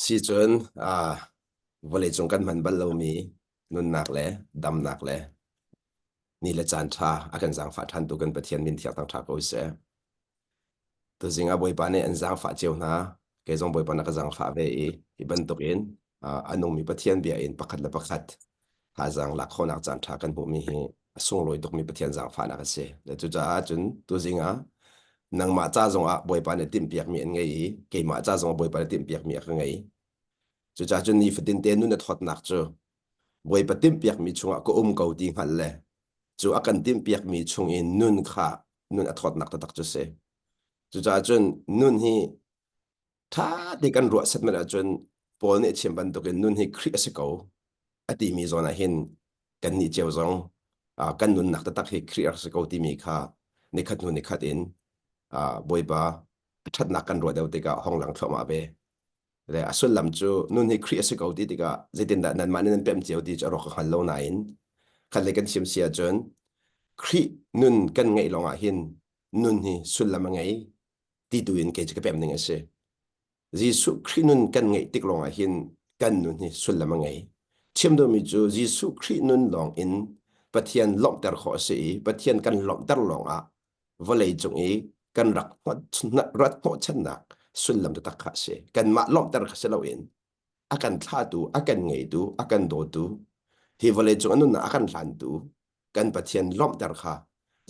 Sicun vawleicung kan hman bal lomi nunnak le damnak le ni le caan ṭha a kan zaangfah ṭhantu kan Pathian min thiang thangṭha ko seh. Tuzing ah Bawipa nih an zaangfah cio hna. Kei zong Bawipa na ka zaangfah ve i hi bantukin a nungmi Pathian bia in pakhat le pakhat thazaang lak khawhnak caan ṭha kan hmuhmi hi a sunglawi tukmi Pathian zaangfahnak a si. Le cucaah cun tuzing ah nangmah ca zongah Bawipa nih timhpiakmi an ngei i keimah ca zongah Bawipa nih timhpiakmi a ka ngei. Cucaah cun nifatin te nun a thawtnak cu Bawipa timhpiakmi chungah ka um ko ti hngalh le cu a kan timhpiakmi chung in nun kha nun a thawtnak taktak cu si. Cucaah cun nun hi ṭha te kan ruah setmat ahcun Paul nih a chim bantukin nun hi Khrih a si ko a timi zawn ah hin kannih cio zong kan nunnak taktak hi Khrih a si ko timi kha nikhat hnu nikhat in Bawipa a ṭhatnak kan ruah deuh tikah hong lang thluahmah ve. Le a sullam cu nun hi Khrih a si ko ti tikah zeitindah nanmah nih nan pemh cio ti cu a ruak ka hngal lo nain khat le kan chim si ahcun Khrih nun kan ngeih lawngah hin nun hi sullam a ngei ti tu in kei cu ka pemh ning a si. Jesuh Khrih nun kan ngeih tik lawngah hin kan nun hi sullam a ngei. Chim duhmi cu Jesuh Khrih nun lawng in Pathian lawmhter khawh a si i Pathian kan lawmhter lawngah vawlei cung i kan rak rat hnawhchannak sullam taktak kha a si. Kanmah lawmhter kha si loin a kan thlahtu, a kan ngeitu, a kan dawtu, hi vawlei cung a nunnak a kan hlantu kan Pathian lawmhter kha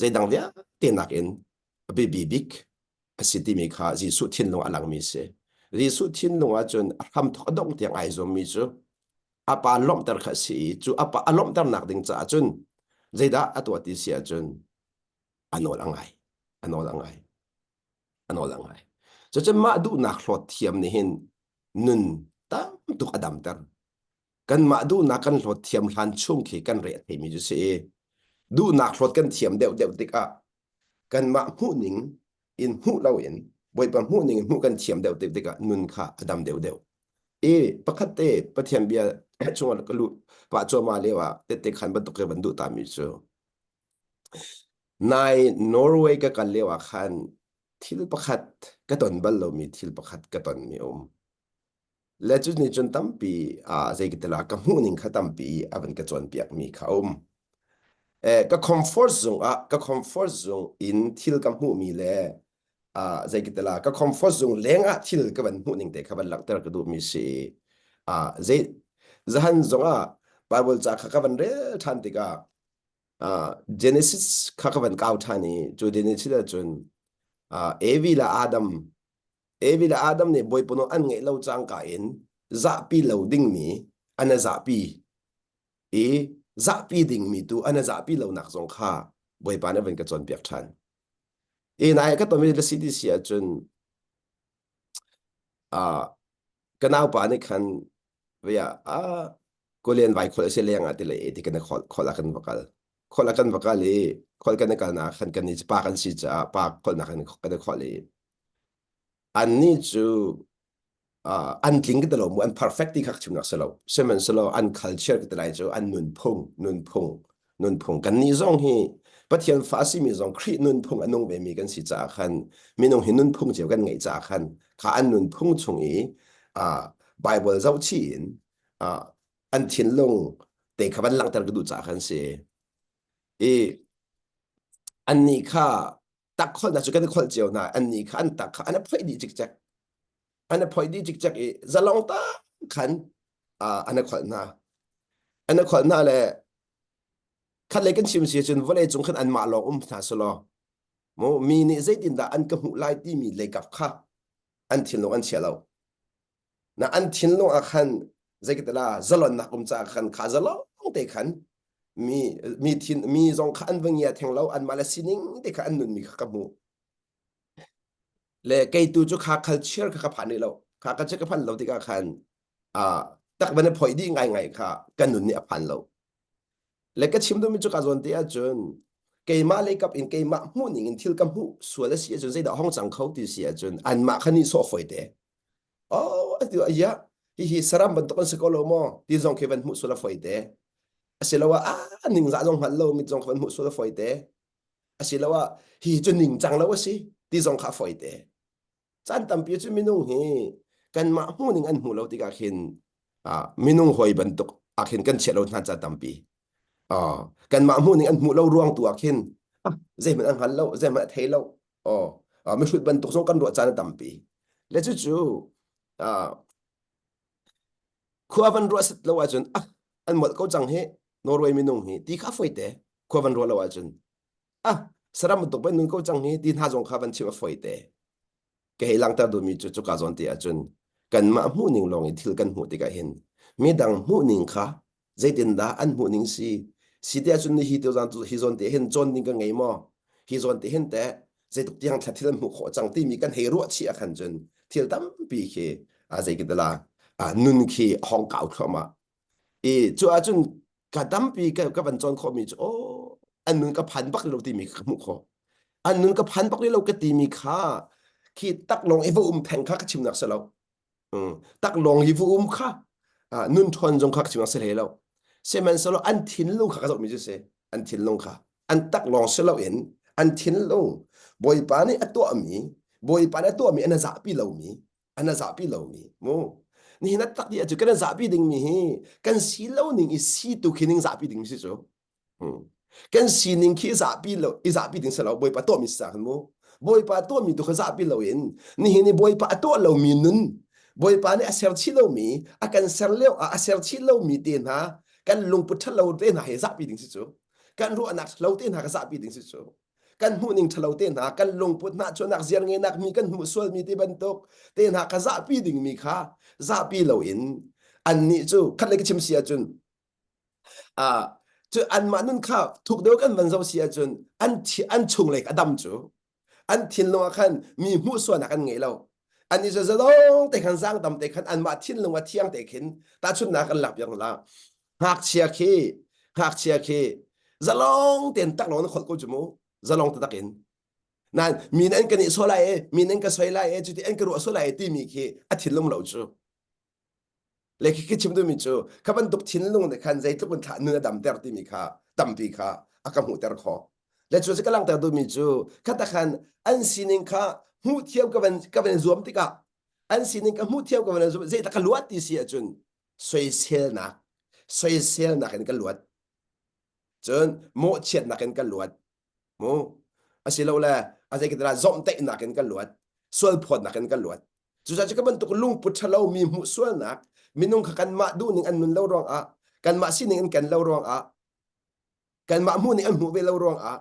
zeidang vialte nakin a biapi bik a si timi kha Jesuh thinlung a langmi si. Jesuh thinlung ahcun a hramthawk a dongh tiang ai zuammi cu a pa lawmhter kha a si i cu a pa a lawmhternak ding caah cun zeidah a tuah ti si ahcun a nawl a ngai. A nawl a ngai. A nawl a ngai. Cucun mah duhnak hlawt thiam nih hin nun tam tuk a damter. Kanmah duhnak kan hlawt thiam hlan chung khi kan re a theimi cu si i duhnak hlawt kan thiam deuh deuh tikah kanmah hmuhning in hmuh loin Bawipa hmuhning in hmuh kan thiam deuh deuh tikah nun kha a dam deuh deuh. I pakhat te Pathian bia chungah ka luh pah cuahmah lio ah tette khan bantuk ka van duh tami cu nai Norway ka kal lio ah khan thil pakhat ka ton bal lomi thil pakhat ka tonmi a um. Le cu nih cun tampi zei ka ti la ka hmuhning kha tampi a van ka cawnpiakmi kha a um. Eh, ka comfort zung ah ka comfort zung in thil ka hmuhmi le ah zei ka ti la ka comfort zung leng ah thil ka van hmuhning te kha van langhter ka duhmi si. Ah zei zahan zong ah Bible ca kha ka van rel ṭhan tikah ah Genesis kha ka van kau ṭhan i cu Genesis ahcun ah Evi le Adam Evi le Adam nih Bawipa nawl an ngaih lo cangka in zahpi lo dingmi an a zahpi i zahpi dingmi tu an a zahpi lonak zong kha Bawipa nih a van ka cawnpiak ṭhan. I nai ka tonmi le CDC ahcun uh, ka naupa nih khan via ah Korean vai khol a si leng ah ti le ti kan khol khol ah kan va kal khol ah kan va kal i khol kan kal nak khan kan ni pa kan si caah pa khol nak kan kan khol i annih cu uh, an tling ka ti lo mu an perfect ti kha chimnak si lo sihmanhsehlaw an culture ka ti lai cu an nunphung nunphung nunphung kan nih zong hi Pathian fa simi zong Khrih nunphung a nung ve mi kan si caah khan minung hi nunphung cio kan ngeih caah khan kha an nunphung chung i uh, Bible zoh chih in uh, an thinlung te kha van langhter ka duh caah khan si i annih kha tak kholhnak cu kan i kholh cio hna annih kha an tak kha an i phoih dih cikcek an i phoih dih cikcek i zalong tak khan uh, an i kholh hna an i kholh hna le khat lei kan chim si cun vawlei cung khan anmah lawng um hna selaw mu mi nih zeitindah an ka hmuh lai timi leikap kha an thinlung an chia lo Na an thinlung ah khan zeikatala zalonnak um caah khan kha zalong te khan mi mi thin mi zong kha an va ngia theng lo anmah le sining te kha an nunmi kha ka hmuh. Le kei tu cu kha culture kha ka phan rih lo. Kha culture ka phan lo tikah khan ah tak van i phoi dih ngaingai kha kan nun nih a phan lo. Le ka chim duhmi cu ka zawn te ahcun keimah lei kap in keimah hmuh ning in thil ka hmuh sual a si ahcun zeidah hong cang kho ti si ahcun anmah kha nih sawh fawi te. Oh, atu ayah hihi saram bantuk an si ko lo maw ti zong khi van hmuh sual a fawi te. Asiloah ah ningzah zong hngal lo mit zong kha van hmuh sual a fawi te. Asiloah hi cu ningcang lo a si ti zong kha a fawi te. Caan tampi cu minung hi Kanmah hmuhning an hmuh lo tikah khin minung hawi bantuk ah khin kan chiah lo hna ca tampi. Kanmah hmuhning an hmuh lo ruang tu ah khin zeihmanh an hngal lo, zeihmanh a thei lo. Oh, mihrut bantuk zong kan ruah caan a tampi. Le cucu khua van ruah set lo ahcun ah an molh ko cang hi Norway minung hi ti kha foi te khua van ruah lo ahcun ah saram bantuk ban nun ko cang hi ti hna zong kha van chim a foi te ka hei langhter duhmi cu cuka zawn te ahcun kanmah hmuhning lawng in thil kan hmuh tikah hin midang hmuhning kha zeitindah an hmuhning si si te ahcun hi te zan hi zawn te hin cawn ding ka ngei maw hi zawn te hin teh zeituk tiang thla thil an hmuh khawh cang timi kan hei ruah chih ah khan cun thil tampi khi a zei dala nun khi hong kau thluahmah i cu ahcun ka tampi ka ka van cawn khawhmi cu aw an nun ka phan bak lo timi ka hmuh khawh an nun ka phan bak lo ka timi kha khi tak lawng i va um theng kha ka chimnak si lo tak lawng i va um kha nun ṭhawn zong kha ka chimnak si hlei lo sihmanhsehlaw an thinlung kha ka zohmi cu si an thinlung kha an tak lawng si loin an thinlung Bawipa nih a tuahmi Bawipa nih a tuahmi an zahpi lomi an zahpi lomi mu nihin a tak ti ahcun kan zahpi dingmi hi kan si lo ning i si tu khi ning zahpi ding si cu kan sining khi zahpi lo i zahpi ding si lo Bawipa tuahmi si cang mu Bawipa tuahmi tu kha zahpi loin nihin i Bawipa a tuah lomi nun Bawipa nih a ser chih lomi a kan ser lio ah a ser chih lomi te hna kan lungput ṭhat lo te hna he zahpi ding si cu kan ruahnak ṭhalo te hna ka zahpi ding si cu kan hmuhning ṭhalo te hna kan lungput hna chuahnak ziar ngenak mi kan hmuh sualmi ti bantuk te hna ka zahpi dingmi kha zahpi loin annih cu khat le ka chim si ahcun ah cu anmah nun kha thuk deuh kan van zoh si ahcun an an chunglei a dam cu an thinlung ah khan mi hmuh sualnak an ngei lo an i zalong te khan zaang dam te khan anmah thinlung a thiang te khin tahchunhnak kan lak piak la ngakchia khi ngakchia khi zalong ten tak lawng na kholh ko cu mu zalong taktak in nan mi nan kan i so lai e mi nan ka soi lai e cuti an ka ruah so lai e timi khi a thinlung lo cu le khi khi chim duhmi cu kha bantuk thinlung nih khan zeitluk in thlah nun a damter timi kha tampi kha a ka hmuhter khawh le cu ka langhter duhmi cu khata khan an sining kha hmuh thiam ka van ka van zuam tikah an sining ka hmuh thiam ka van zuam zeitak ka luat ti si ahcun soiselnak soiselnak in ka luat cun mawhchiatnak in ka luat mu asilole a zei ka zomhtaihnak in ka luat sualphawtnak in ka luat cucaah cu ka bantuk lungput ṭhalo mi hmuh sualnak minung kha kanmah duhning an nun lo ruangah kanmah sining in kan lo ruangah kanmah hmuh ning an hmuh ve lo ruangah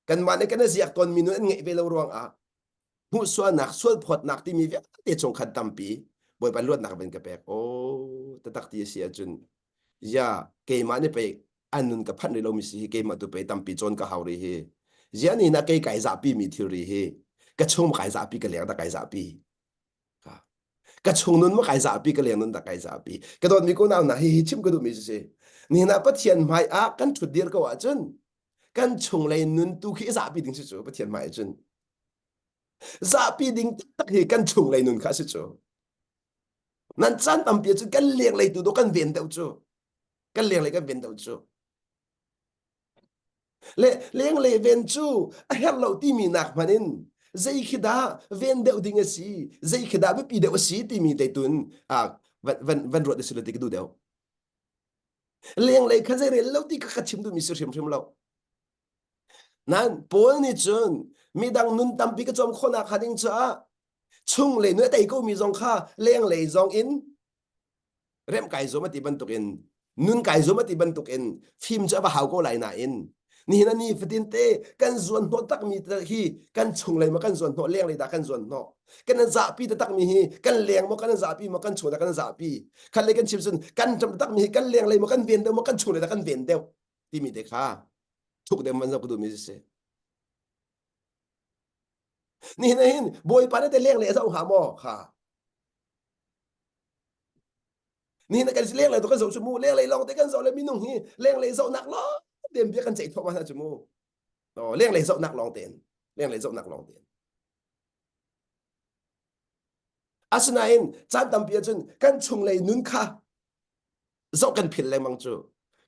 kanmah nih kan i ziak tawnmi nun an ngeih ve lo ruangah hmuh sualnak sualphawtnak timi vialte chung khan tampi Bawipa luatnak van ka pek aw tatak ti a si ahcun ya keimah nih pei an nun ka phanh rih lomi si hi keimah tu pei tampi cawn ka hau rih hi zia ni na kei kai zahpi mi thil ri hi ka chung ma kai zahpi ka leng dah kai zahpi ka chung nun ma kai zahpi ka leng nun dah kai zahpi ka dawt mi ko nau na hi hi chim ka duh mi si ni na Pathian hmai ah kan thut dir ko ahcun kan chunglei nun tu khi zahpi ding si cu Pathian hmai cun zahpi ding taktak hi kan chunglei nun kha si cu nan caan tampi cun kan lenglei tu do kan ven deuh cu kan lenglei kan ven deuh cu le lenglei ven cu a herh lo timi nak hmanh in zei khi dah ven deuh ding a si zei khi dah biapi deuh a si timi te tun van van van ruat si lo ti ka duh deuh lenglei kha zei rel lo ti kha ka chim duhmi si hrimhrim lo Nan Paul nih cun midang nun tampi ka cawm khawhnak hnga ding caah chunglei nun a tei komi zong kha lenglei zong in remh kai zuam a ti bantukin nun kai zuam a ti bantukin fim cu a va hau ko lai nain nihin a ni fatin te kan zuan hnawh takmi hi kan chunglei maw kan zuan hnawh lenglei dah kan zuan hnawh kan zahpi takmi hi kan leng maw kan zahpi maw kan chung dah kan zahpi khat lei kan chim cun kan ṭam takmi hi kan lenglei maw kan ven deuh maw kan chunglei dah kan ven deuh timi te kha thuk deuh man zoh ka duhmi si nihin hin bawipa nih te leng le a zoh hnga maw kha nihin kan leng le kan zoh cu mu leng lei lawng te kan zoh le minung hi leng lei zohnak lawng tein bia kan ceih thawh ma cu mu leng lei zohnak lawng tein leng lei zohnak lawng tein asinain caan tampi ahcun kan chunglei nun kha zoh kan philh lengmang cu.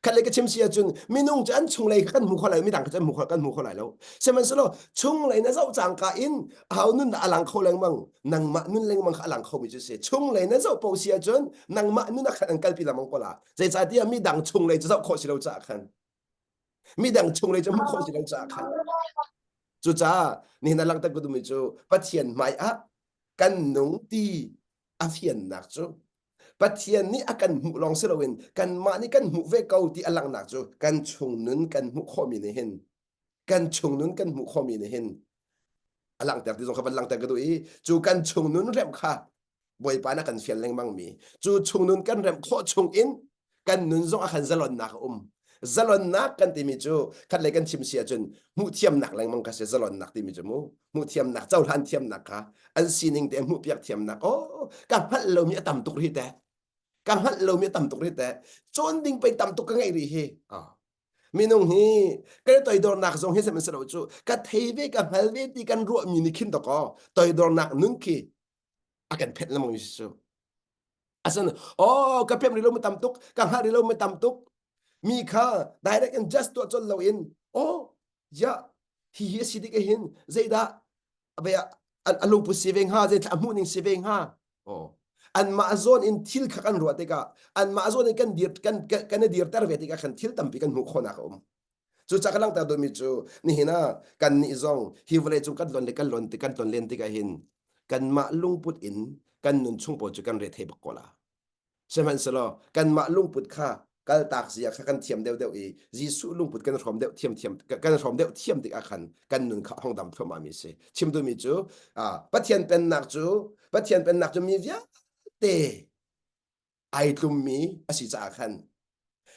Khat le ka chim si ahcun minung cu an chunglei kha kan hmu kho lai midang kha cu an hmu kho kan hmu kho lai lo. Sihmanhsehlaw chunglei na zoh cangka in aho nun dah a lang kho lengmang nangmah nun lengmang kha a lang khomi cu si. Chunglei na zoh paoh si ahcun nangmah nun ah khan an kalpi lengmang ko la. Zeicahtiah midang chunglei cu zoh khawh si lo caah khan midang chunglei cu hmuh khawh si lo caah khan cucaah nihin a langhter ka duhmi cu Pathian hmai ah kan nung ti a fiannak cu Pathian nih a kan hmuh lawng si loin kanmah nih kan hmuh ve ko ti a langhnak cu kan chung nun kan hmuh khawhmi nih hin kan chung nun kan hmuh khawhmi nih hin a langhter ti zong kha van langhter ka duh i cu kan chung nun remh kha Bawipa na kan fial lengmang mi cu chung nun kan remh khawh chung in kan nun zong ah khan zalonnak a um zalonnak kan timi cu khat lei kan chim si ahcun hmuh thiamnak lengmang kha si zalonnak timi cu mu hmuh thiamnak cohlan thiamnak kha an sining te hmuh piak thiamnak oh ka hngalh lomi a tam tuk rih te ka hngalh lomi a tam tuk rih te cawn ding pei tam tuk ka ngeih rih hi minung hi kan toidornak zong hi sihmanhsehlaw cu ka thei ve ka hngal ve ti kan ruahmi nih khin dakaw toidornak nun khi a kan phenh lengmang mi cu asan oh ka pem rih lo mi tam tuk ka hngalh rih lo mi tam tuk mi kha direct and just tuah colh loin oh ya hi hi si dik hin zeidah a lungput si ve hnga zei a hmuh ning si ve hnga oh anmah zawn in thil kha kan ruah tikah anmah zawn in kan dir kan kan i dirter ve tikah khan thil tampi kan hmuh khawhnak a um Cucaah ka langhter duhmi cu nihin ah kannih zong hi vawlei cung kan lon le kan lon kan tlon len tikah hin kanmah lungput in kan nun chung pawl cu kan re thei bak ko la. Sihmanhsehlaw kanmah lungput kha kaltak zia kha kan thiam deuhdeuh i Jesuh lungput kan hrawm deuh thiam thiam kan hrawm deuh thiam tikah khan kan nun kha hong dam thluahmah mi si. Chim duhmi cu Pathian pennak cu Pathian pennak cu mi vialte ai tlummi a si caah khan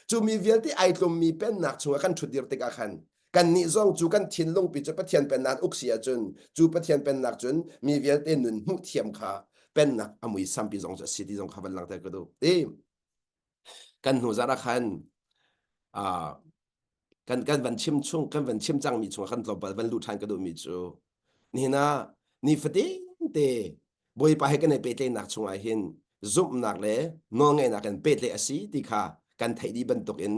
cu mi vialte ai tlummi pennak chungah kan ṭhutdir tikah khan kannih zong cu kan thinlungpi cu Pathian pennak uk si ahcun cu Pathian pennak cun mi vialte nun hmuh thiam kha pennak a muisampi zong cu a si ti zong kha van langhter ka duh. Ti kan hnu zarh ah khan kan kan van chim chung kan van chim cangmi chungah kan tlawmpal van luh ṭhan ka duhmi cu nihin ah nifatin te Bawipa he kan i pehtlaihnak chungah hin zumhnak le nawlngaihnak in pehtlaih a si ti kha kan theih dih bantukin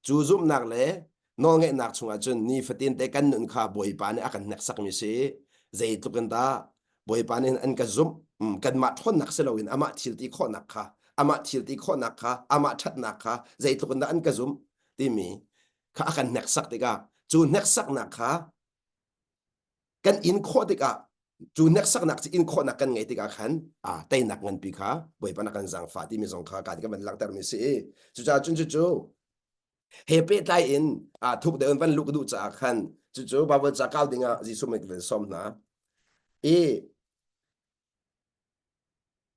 cu zumhnak le nawlngaihnak chungah cun nifatin te kan nun kha Bawipa nih a kan hneksakmi si zeitluk in dah Bawipa nih an ka zumh kanmah ṭhawnnak si loin amah thil ti khawhnak kha amah thil ti khawhnak kha amah ṭhatnak kha zeitluk in dah an ka zumh timi kha a kan hneksak tikah cu hneksaknak kha kan in khawh tikah cu hneksaknak cu in khawhnak kan ngeih tikah khan a teinak nganpi kha Bawipa na kan zaangfah timi zong kha kan kan langhtermi si i cucaah cun cucu he pehtlai in a thuk deuh in van luh ka duh caah khan cucu Bible ca kau dingah Jesuh mit van sawm hna i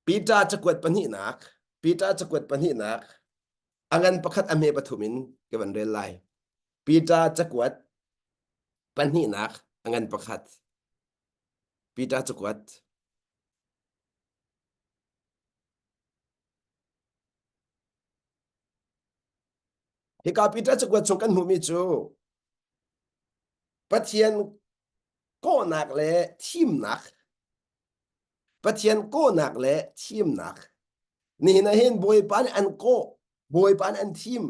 Peter cakuat pahnihnak Peter cakuat pahnihnak a ngan pakhat a hme pathum in ka van rel lai Peter cakuat pahnihnak a ngan pakhat Peter cakuat Hika Peter cakuat chung kan hmuhmi cu Pathian kawhnak le thimnak Pathian kawhnak le thimnak nihin ah hin Bawipa nih an kawh Bawipa nih an thim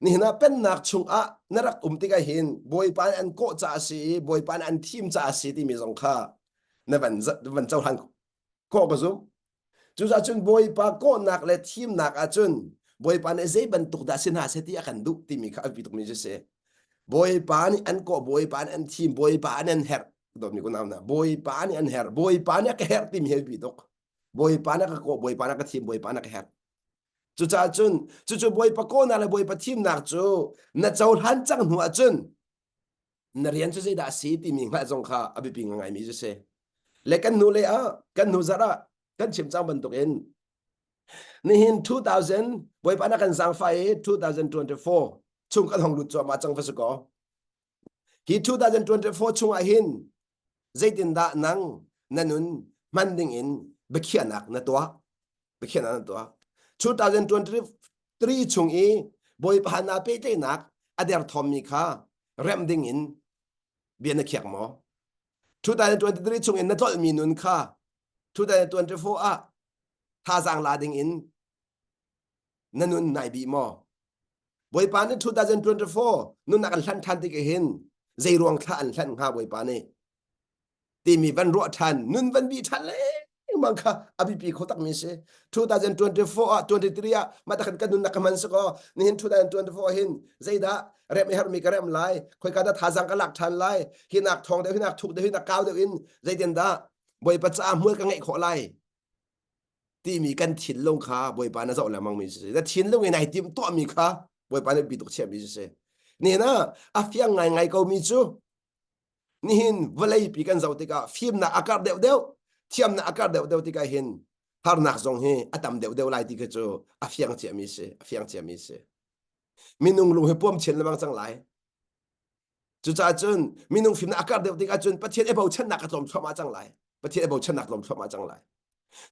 nihin ah pennak chungah na rak um tikah hin Bawipa nih an kawh caah a si i Bawipa nih an thim caah a si timi zong kha na van van cohlan kawh ka zumh Cucaah cun Bawipa kawhnak le thimnak ahcun Bawipa nih zei bantuk dah si hna seh ti a kan duh timi kha a biapi tukmi cu si. Bawipa nih an kawh, Bawipa nih an thim, Bawipa nih an herh. Dawtmi kunau hna, Bawipa nih an herh, Bawipa nih a ka herh timi hi a biapi tuk. Bawipa nih a ka kawh, Bawipa nih a ka thim, Bawipa nih a ka herh. Cucaah cun cucu Bawipa kawhnak le Bawipa thimnak cu na cohlan cang hnu ahcun na rian cu zeidah a si timi hngalh zong kha a biapi ngaimi cu si. Le kan hnu le ah kan hnu zarh ah kan chim cang bantukin nihin 2000 Bawipa na kan zaangfah i 2024 chung kan hong lut cuahmah cang va si kaw hi 2024 chungah hin zeitindah nang na nun hman ding in biakhiahnak na tuah biakhiahnak na tuah 2023 chung i Bawipa na pehtlaihnak a derthawmmi kha remh ding in bia na khiak maw 2023 chung in na tlolhmi nun kha 2024 ah thazaang la ding in na nun nai bih maw? Bawipa nih 2024 nunnak an hlanh ṭhan tik hin zei ruang thla an hlanh hnga Bawipa nih timi van ruah ṭhan nun van bih ṭhan lengmang kha a biapi kho takmi si. 2024 ah 23 ah mah takhan kan nunnak ka hman si kaw nihin 2024 hin zeidah remh i herhmi ka remh lai khoika dah thazaang ka lak ṭhan lai hi nak thawng deuh hi nak thuk deuh hi nak kau deuh in zeitin dah Bawipa caah hmual ka ngeih khawh lai timi kan thinlung kha Bawipa na zoh lengmang mi si. Na thinlung in ai timh tuahmi kha Bawipa nih bi tuk chiahmi si. Nihin ah a fiang ngaingai ko mi cu nihin vawleipi kan zoh tikah fimnak a karh deuhdeuh, thiamnak a karh deuhdeuh tikah hin harnak zong hi a tam deuhdeuh lai ti khi cu a fiang ciami si, a fiang ciami si. Minung lung hi puam chin lengmang cang lai. Cucaah cun minung fimnak a karh deuh tikah cun Pathian i bochannak a tlawm thluahmah cang lai. Pathian i bochannak tlawm thluahmah cang lai.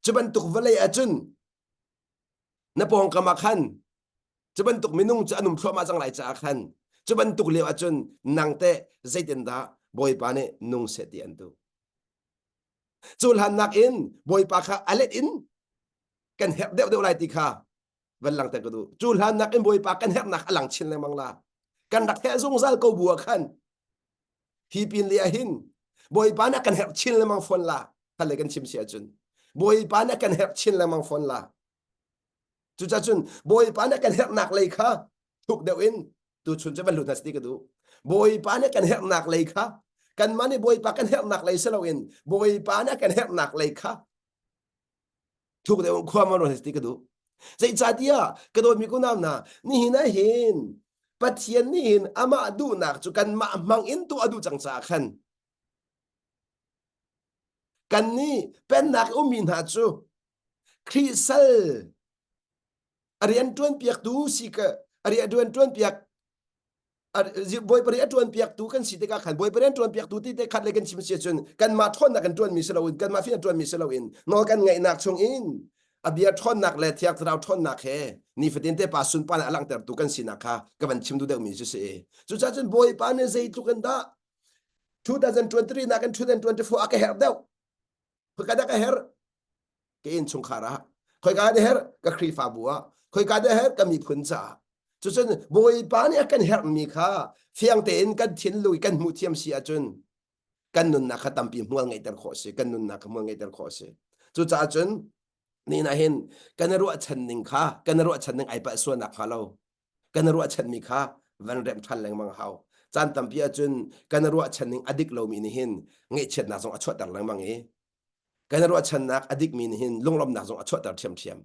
Cu bantuk vawlei ahcun na pawngkam ah khan cu bantuk minung cu an um thluahmah cang lai caah khan cu bantuk lio ahcun nang teh zeitindah Bawipa nih nung seh ti an duh. Cu hlannak in Bawipa kha a let in kan herh deuhdeuh lai ti kha van langhter ka duh. Cu hlan nakin Bawipa kan herhnak a lang chin lengmang la. Kan rak herh zungzal ko bu ah khan hi pin le ah hin Bawipa nih kan herh chin lengmang fawn la. Khat le kan chim si ahcun Bawipa nih kan herh chin lengmang fawn la. Cucaah cun Bawipa nih kan herhnak lei kha thuk deuh in tuchun cu van lut hna si ti ka duh. Bawipa nih kan herhnak lei kha kanmah nih Bawipa kan herhnak lei si loin Bawipa nih kan herhnak lei kha thuk deuh khua ma ron ti ka duh. Zeicahtiah ka dawtmi kunau hna nihin ah hin Pathian nih hin amah duhnak cu kanmah hmang in tuah a duh cang caah khan kannih pennak ummi hna cu Khrih sal a rian ṭuanpiaktu si ka a rian ṭuanpiak Bawipa rian a ṭuanpiaktu kan si tikah khan Bawipa rian ṭuanpiaktu ti te khat le kan chim si ahcun kanmah ṭhawnnak kan ṭuanmi si loin kanmah fim ṭuanmi si loin nawl kan ngaihnak chungin a bia ṭhawnnak le Thiang Thlarau ṭhawnnak he nifatin te pa sunparnak a langhtertu kan sinak kha ka van chim duh deuhmi cu si. Cucaah cun Bawipa nih zeitluk in dah 2023 nakin 2024 a ka herh deuh. Khoika dah ka herh? Ka innchungkhar ah. Khoika dah herh? Ka Khrihfabu ah. Khoika dah herh? Ka miphun caah. Cucun Bawipa nih a kan herhmi kha fiang tein kan thinlung i kan hmuh thiam si ahcun kan nunnak kha tampi hmual ngeihter khawh a si. Kan nunnak kha hmual ngeihter khawh a si. Cucaah cun ni ah hin kan i ruahchan ning kha kan i ruahchan ning ai palh sualnak hnga lo kan i ruahchanmi kha van remh ṭhan lengmang hau. Caan tampi ahcun kan i ruahchan ning a dik lomi nih hin ngaihchiatnak zong a chuahter lengmang i kan i ruahchannak a dikmi nih hin lunglawmhnak zong a chuahter ṭhiamṭhiam.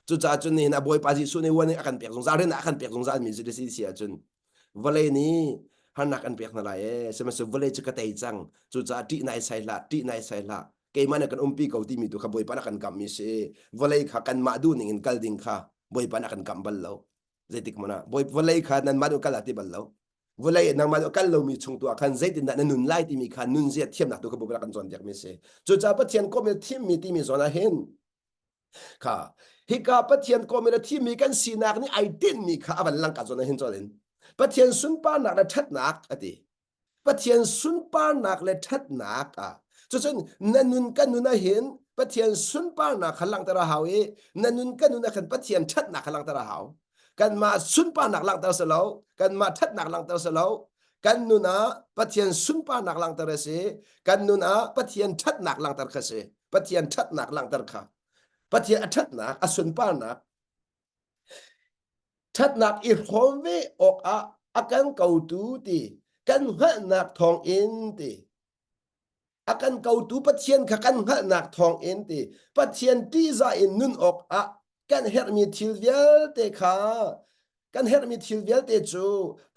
Cucaah cun nihin a Bawipa Jesuh nih uan a kan pek zungzal rian a kan pek zungzal mi cu si si ahcun vawlei nih harnak an pek hna lai ee sihmanhsehlaw vawlei cu ka tei cang cucaah ṭih nai sai hlah ṭih nai sai hlah keimah nih kan umpi ko timi tu kha Bawipa nih a kan kamhmi si vawlei kha kanmah duh ning in kal ding kha Bawipa nih a kan kamh bal lo zeitik hmanh ah vawlei kha nanmah nih kal ah ti bal lo vawlei nangmah nih kal lomi chung tu ah khan zeitindah na nun lai timi kha nunzia thiamnak tu kha Bawipa kan cawnpiak mi si cucaah Pathian kawm in thimmi timi zawn ah hin kha hika Pathian kawm in a thimmi kan sinak nih ai tinhmi kha a van lang ka zawn ah hin zawn in Pathian sunparnak le ṭhatnak a ti Pathian sunparnak le ṭhatnak ah cucun na nun kan nun ah hin Pathian sunparnak kha langhter a hau i na nun kan nun ah khan Pathian ṭhatnak kha langhter a hau. Kanmah sunparnak langhter si lo, kanmah ṭhatnak langhter si lo, kan nun ah Pathian sunparnak langhter a si, kan nun ah Pathian ṭhatnak langhter kha si. Pathian ṭhatnak langhter kha. Pathian a ṭhatnak, a sunparnak Ṭhatnak i hrawm ve awkah a kan kotu ti kan hngalhnak thawngin ti a kan kotu Pathian kha kan hngalhnak thawngin ti Pathian ṭihzah in nun awkah kan herhmi thil vialte kha kan herhmi thil vialte cu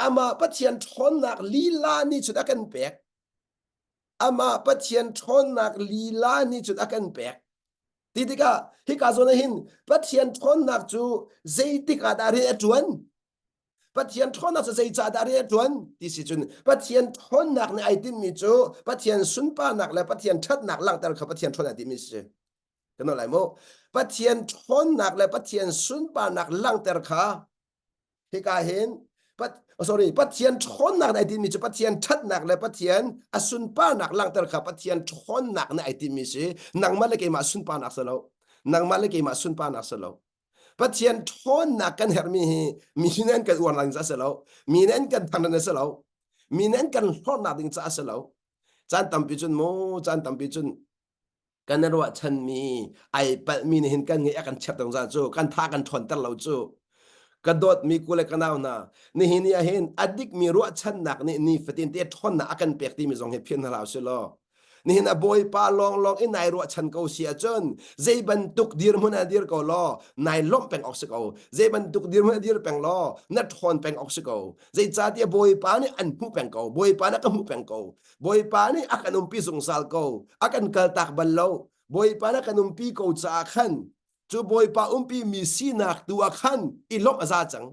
amah Pathian ṭhawnnak lila nih cun a kan pek. Amah Pathian ṭhawnnak lila nih cun a kan pek. Ti tikah hika zawn ah hin Pathian ṭhawnnak cu zeitik ah dah rian a ṭuan? Pathian ṭhawnnak cu zeicah dah rian a ṭuan? Ti si cun Pathian ṭhawnnak nih ai tinhmi cu Pathian sunparnak le Pathian ṭhatnak langhter kha Pathian ṭhawnnak timi si. Kan lai mu. Pathian ṭhawnnak le Pathian sunparnak langhter kha Hika hin Pat, oh, sorry, Pathian ṭhawnnak nih ai tinhmi cu Pathian ṭhatnak le Pathian a sunparnak langhter kha Pathian ṭhawnnak nih ai tinhmi si. Nangmah le keimah sunparnak si lo. Nangmah le keimah sunparnak si lo. Pathian ṭhawnnak kan herhmi hi mi nih an kan uar ding caah si lo, mi nih an kan thangṭhat a si lo, mi nih an kan hlorhnak ding caah a si lo. Caan tampi cun mu, caan tampi cun kan i ruahchanmi ai palhmi nih hin kan ngeih a kan chiat zungzal cu kan tha kan ṭhawnter lo cu ka dawtmi ku le ka nau hna nihin ni ah hin a dikmi ruahchannak nih nifatin te ṭhawnnak a kan pek timi zong hi philh hna hlah usih law nihin a bawipa lawnglawng in nai ruahchan ko si ahcun zei bantuk dirhmun ah dir ko law nai lawmh peng awk si ko zei bantuk dirhmun ah dir peng law na ṭhawn peng awk si ko zeicahtiah bawipa nih an hmuh peng ko bawipa nih a ka hmuh peng ko Bawipa nih a kan umpi zungzal ko, a kan kaltak bal lo. Bawipa nih a kan umpi ko caah khan cu Bawipa umpi mi sinak tu ah khan i lawmh a za cang.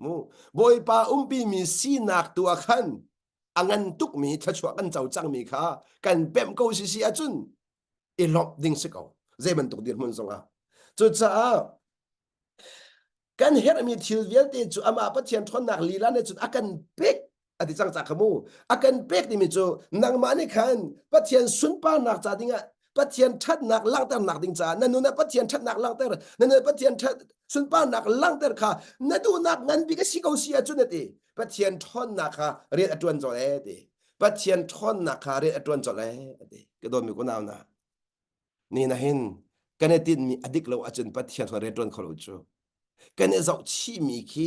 Mu Bawipa umpi mi sinak tu ah khan a ngan tukmi thluachuah kan co cangmi kha kan pemh ko si si ahcun i lawmh ding si ko. Zei bantuk dirhmun zongah. Cucaah kan herhmi thil vialte cu amah Pathian ṭhawnnak lila nih cun a kan pek a ti cang ca kha mu a kan pek timi cu nangmah nih khan Pathian sunparnak ca dingah Pathian ṭhatnak langhternak ding caah na nun ah Pathian ṭhatnak langhter na nun ah Pathian ṭhat sunparnak langhter kha na duhnak ngan bik a si ko si ahcun a ti Pathian ṭhawnnak kha rian a ṭuan colh ee ti Pathian ṭhawnnak kha rian a ṭuan colh ee ti ka dawtmi kunau hna Ni na hin kan i tinhmi a dik lo ahcun Pathian kha rian ṭuan kho lo cu. Kan i zohchihmi khi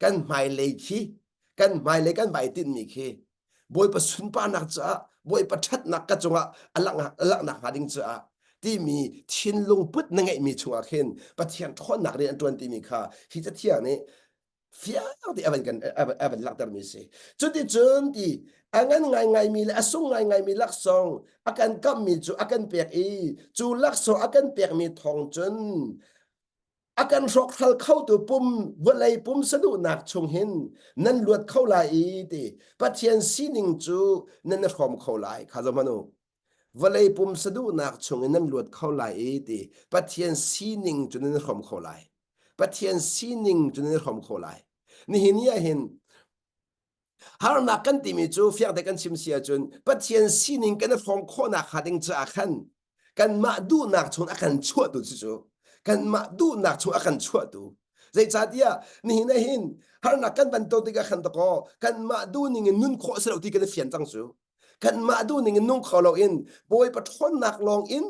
kan hmailei khi kan hmailei kan vai tinhmi khi Bawipa sunparnak caah Bawipa ṭhatnak ka cungah a langhnak hnga ding caah timi thinlung put na ngeihmi chungah khin Pathian ṭhawnnak rian an ṭuan timi kha hi cathiang nih fiang te a van kan a van langhtermi si. Cuticun ti a ngan ngaingaimi le a sung ngaingaimi laksawng a kan kamhmi cu a kan pek i cu laksawng a kan pekmi thawng cun a kan hrawkhral khotu pum vawlei pum saduhnak chung hin nan luat kho lai i ti Pathian sining cu nan i hrawm kho lai kha zoh hmanh u vawlei pum saduhnak chung in nan luat kho lai i ti Pathian sining cu nan i hrawm kho lai Pathian sining cu nan i hrawm kho lai. Nihin ni ah hin harnak kan timi cu fiangte kan chim si ahcun Pathian sining kan i hrawm khawhnak hnga ding caah khan kanmah duhnak chung a kan chuahtu cu cu kanmah duhnak chung a kan chuahtu zeicahtiah nihin ah hin harnak kan van ton tikah khan dakaw kanmah duhning in nun khawh si lo ti kan i fian cang cu kanmah duhning in nung kho loin Bawipa ṭhawnnak lawng in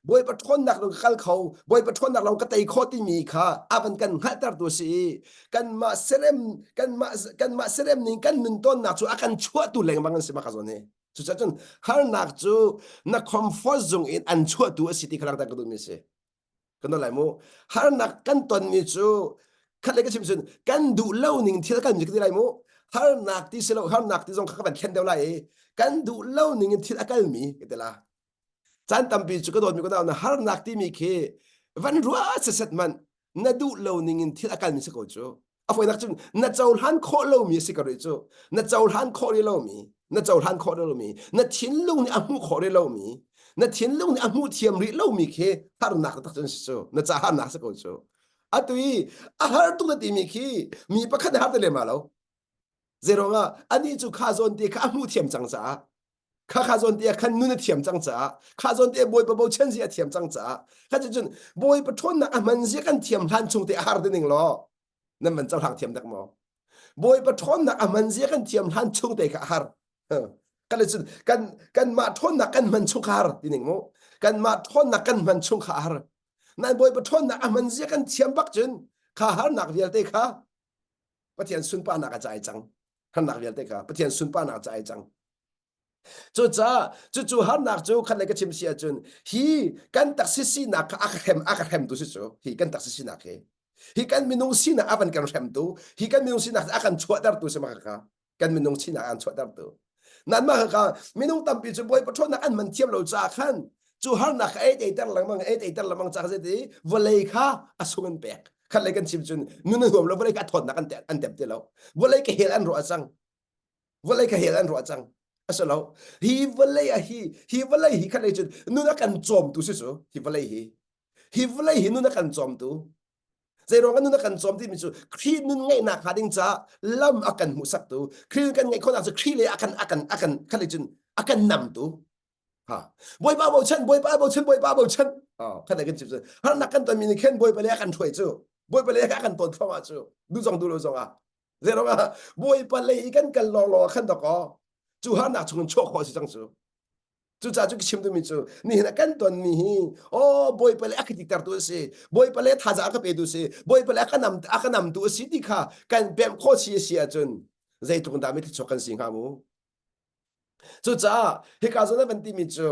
Bawipa ṭhawnnak lawng ka kal kho Bawipa ṭhawnnak lawng ka tei khawh timi kha a van kan hngalhtertu a si i kanmah serem kanmah kanmah serem ning kan nun tawnnak cu a kan chuahtu lengmang an si maka zawn hi cucaah cun harnak cu na comfort zung in an chuahtu a si ti kha langhter ka duhmi a si kan lai mu harnak kan tonmi cu khat le ka chim cun kan duh lo ning thil kan ti lai mu harnak ti si lo harnak ti zong kha ka van khen deuh lai i kan duh lo ning in thil a kalmi ka ti la caan tampi cu ka dawtmi ka nau na harnak timi khi van ruah seset man na duh lo ning in thil a kalmi si ko cu a fawinak cun na cohlan khawh lomi a si ko rih cu na cohlan khawh rih lomi na cohlan khawh rih lomi na thinlung nih a hmuh khawh rih lomi na thinlung nih a hmuh thiam rih lomi khi harnak tak cun si cu na ca harnak si ko cu atu i a har tuk na timi khi mi pakhat har te lem lo zeiruangah anih cu kha zawn te kha a hmuh thiam cang caah kha kha zawn te ah khan nun a thiam cang caah kha zawn te bawipa bochan zia a thiam cang caah kha cun bawipa ṭhawnnak a hman zia kan thiam hlan chung te a har te ning law nan van cohlang thiam dak maw bawipa ṭhawnnak a hman zia kan thiam hlan chung te kha a har kan le cun kan kanmah ṭhawnnak kan hman chung kha har ti ning mu kanmah ṭhawnnak kan hman chung kha a har nan bawipa ṭhawnnak a hman zia kan thiam bak cun kha harnak vialte kha Pathian sunparnak a cai cang harnak vialte kha Pathian sunparnak a cai cang Cucaah cucu harnak cu khat le ka chim si ahcun hi kan taksa sinak kha a ka hrem a ka hremtu si cu hi kan taksa sinak hi hi kan minung sinak a van kan hremtu hi kan minung sinak a kan chuahtertu si mah kha kan minung sinak an chuahtertu nan mah kha minung tampi cu Bawipa ṭhawnnak an man thiam lo caah khan cu harnak kha ei teiter lengmang ei teiter lengmang caah zei ti vawlei kha a sung an pek khat le kan chim cun nun a nuam lo vawlei kha a thawtnak an an tem ti lo vawlei ka hel an ruah cang vawlei kha hel an ruah cang a si lo hi vawlei a hi hi vawlei hi khat lei cun nun a kan cawmtu si cu hi vawlei hi hi vawlei hi nun a kan cawmtu zeiruang ah nun a kan cawm timi cu Khrih nun ngeihnak hnga ding caah lam a kan hmuhsaktu Khrih nun kan ngeih khawhnak cu Khrih le a kan a kan a kan khat lei cun a kan namtu ha bawipa bochan bawipa bochan bawipa bochan khat lei kan chim cu harnak kan tonmi nih khin bawipa le a kan hruai cu. Bawipa lei a kan tawn thluahmah cu duh zong duh lo zong ah. Zei ah Bawipa lei i kan kal lawnglawng ah khan dakaw cu harnak chung in chuah khawh a si cang cu. Cucaah cu ka chim duhmi cu nihin ah kan tonmi hi aw Bawipa le a ka tiktertu a si Bawipa le thazaang a ka petu a si Bawipa le a ka nam a ka namtu a si ti kha kan pemh khawh si a si ahcun zeitluk in dah mi thluachuak kan si hnga mu. Cucaah hika zawn a van timi cu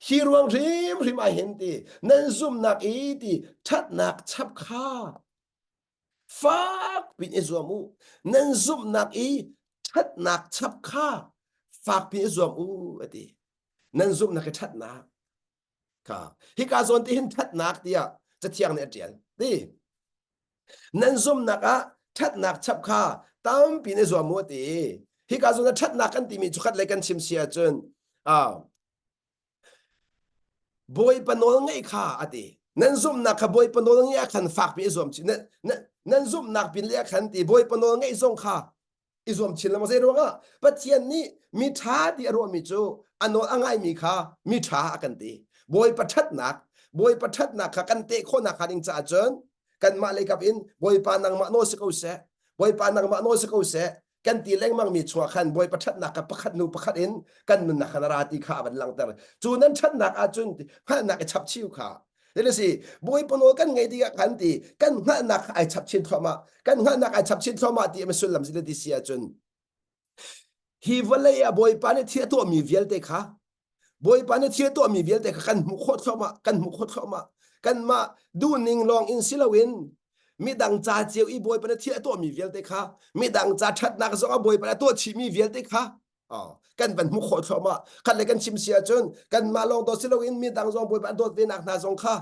hi ruang hrimhrim ah hin ti nan zumhnak i ti ṭhatnak chap kha Fak piin i zuam u. Nan zumhnak i ṭhatnak chap kha fak piin i zuam u a ti. Nan zumhnak i ṭhatnak kha hika zawn ti hin ṭhatnak tiah Cathiang nih a ṭial. Ti nan zumhnak ah ṭhatnak chap kha tampi in i zuam u a ti. Hika zawn ah ṭhatnak kan timi cu khat lei kan chim si ahcun ah Bawipa nawl ngaih kha a ti. Nan zumhnak kha Bawipa nawl ngaih ah khan fakpi i zuam chin. Nan, nan zumhnak pin le ah khan ti Bawipa nawl ngaih zong kha i zuam chin lengmang. Zei ruangah Pathian nih mi ṭha ti a ruahmi cu a nawl a ngaimi kha mi ṭha a kan ti. Bawipa ṭhatnak, Bawipa ṭhatnak kha kan teh khawhnak hnga ding caah cun kanmah leikap in Bawipa nangmah nawl si ko seh, Bawipa nangmah nawl si ko seh, kan ti lengmang mi chungah khan Bawipa ṭhatnak kha pakhat hnu pakhat in kan nunnak khan a ra ti kha a van langhter. Cu nan ṭhatnak ahcun hngalhnak i chap chiu kha. Hi si Bawipa nawl kan ngei tikah khan ti kan hngalhnak kha ai chap chin thluahmah. Kan hngalhnak ai chap chin thluahmah ti a sullam si ti si ahcun hi vawlei ah Bawipa nih thil a tuahmi vialte kha Bawipa nih thil tuahmi vialte kha kan hmuh khawh thluahmah, kan hmuh khawh thluahmah. Kanmah duhning lawng in si loin midang ca cio i Bawipa nih thil a tuahmi vialte kha midang ca ṭhatnak zong ah Bawipa nih a tuah chihmi vialte kha kan van hmuh khawh thluahmah. Khat le kan chim si ahcun kanmah lawng dawt si loin midang zong Bawipa a dawt ve nak hna zong kha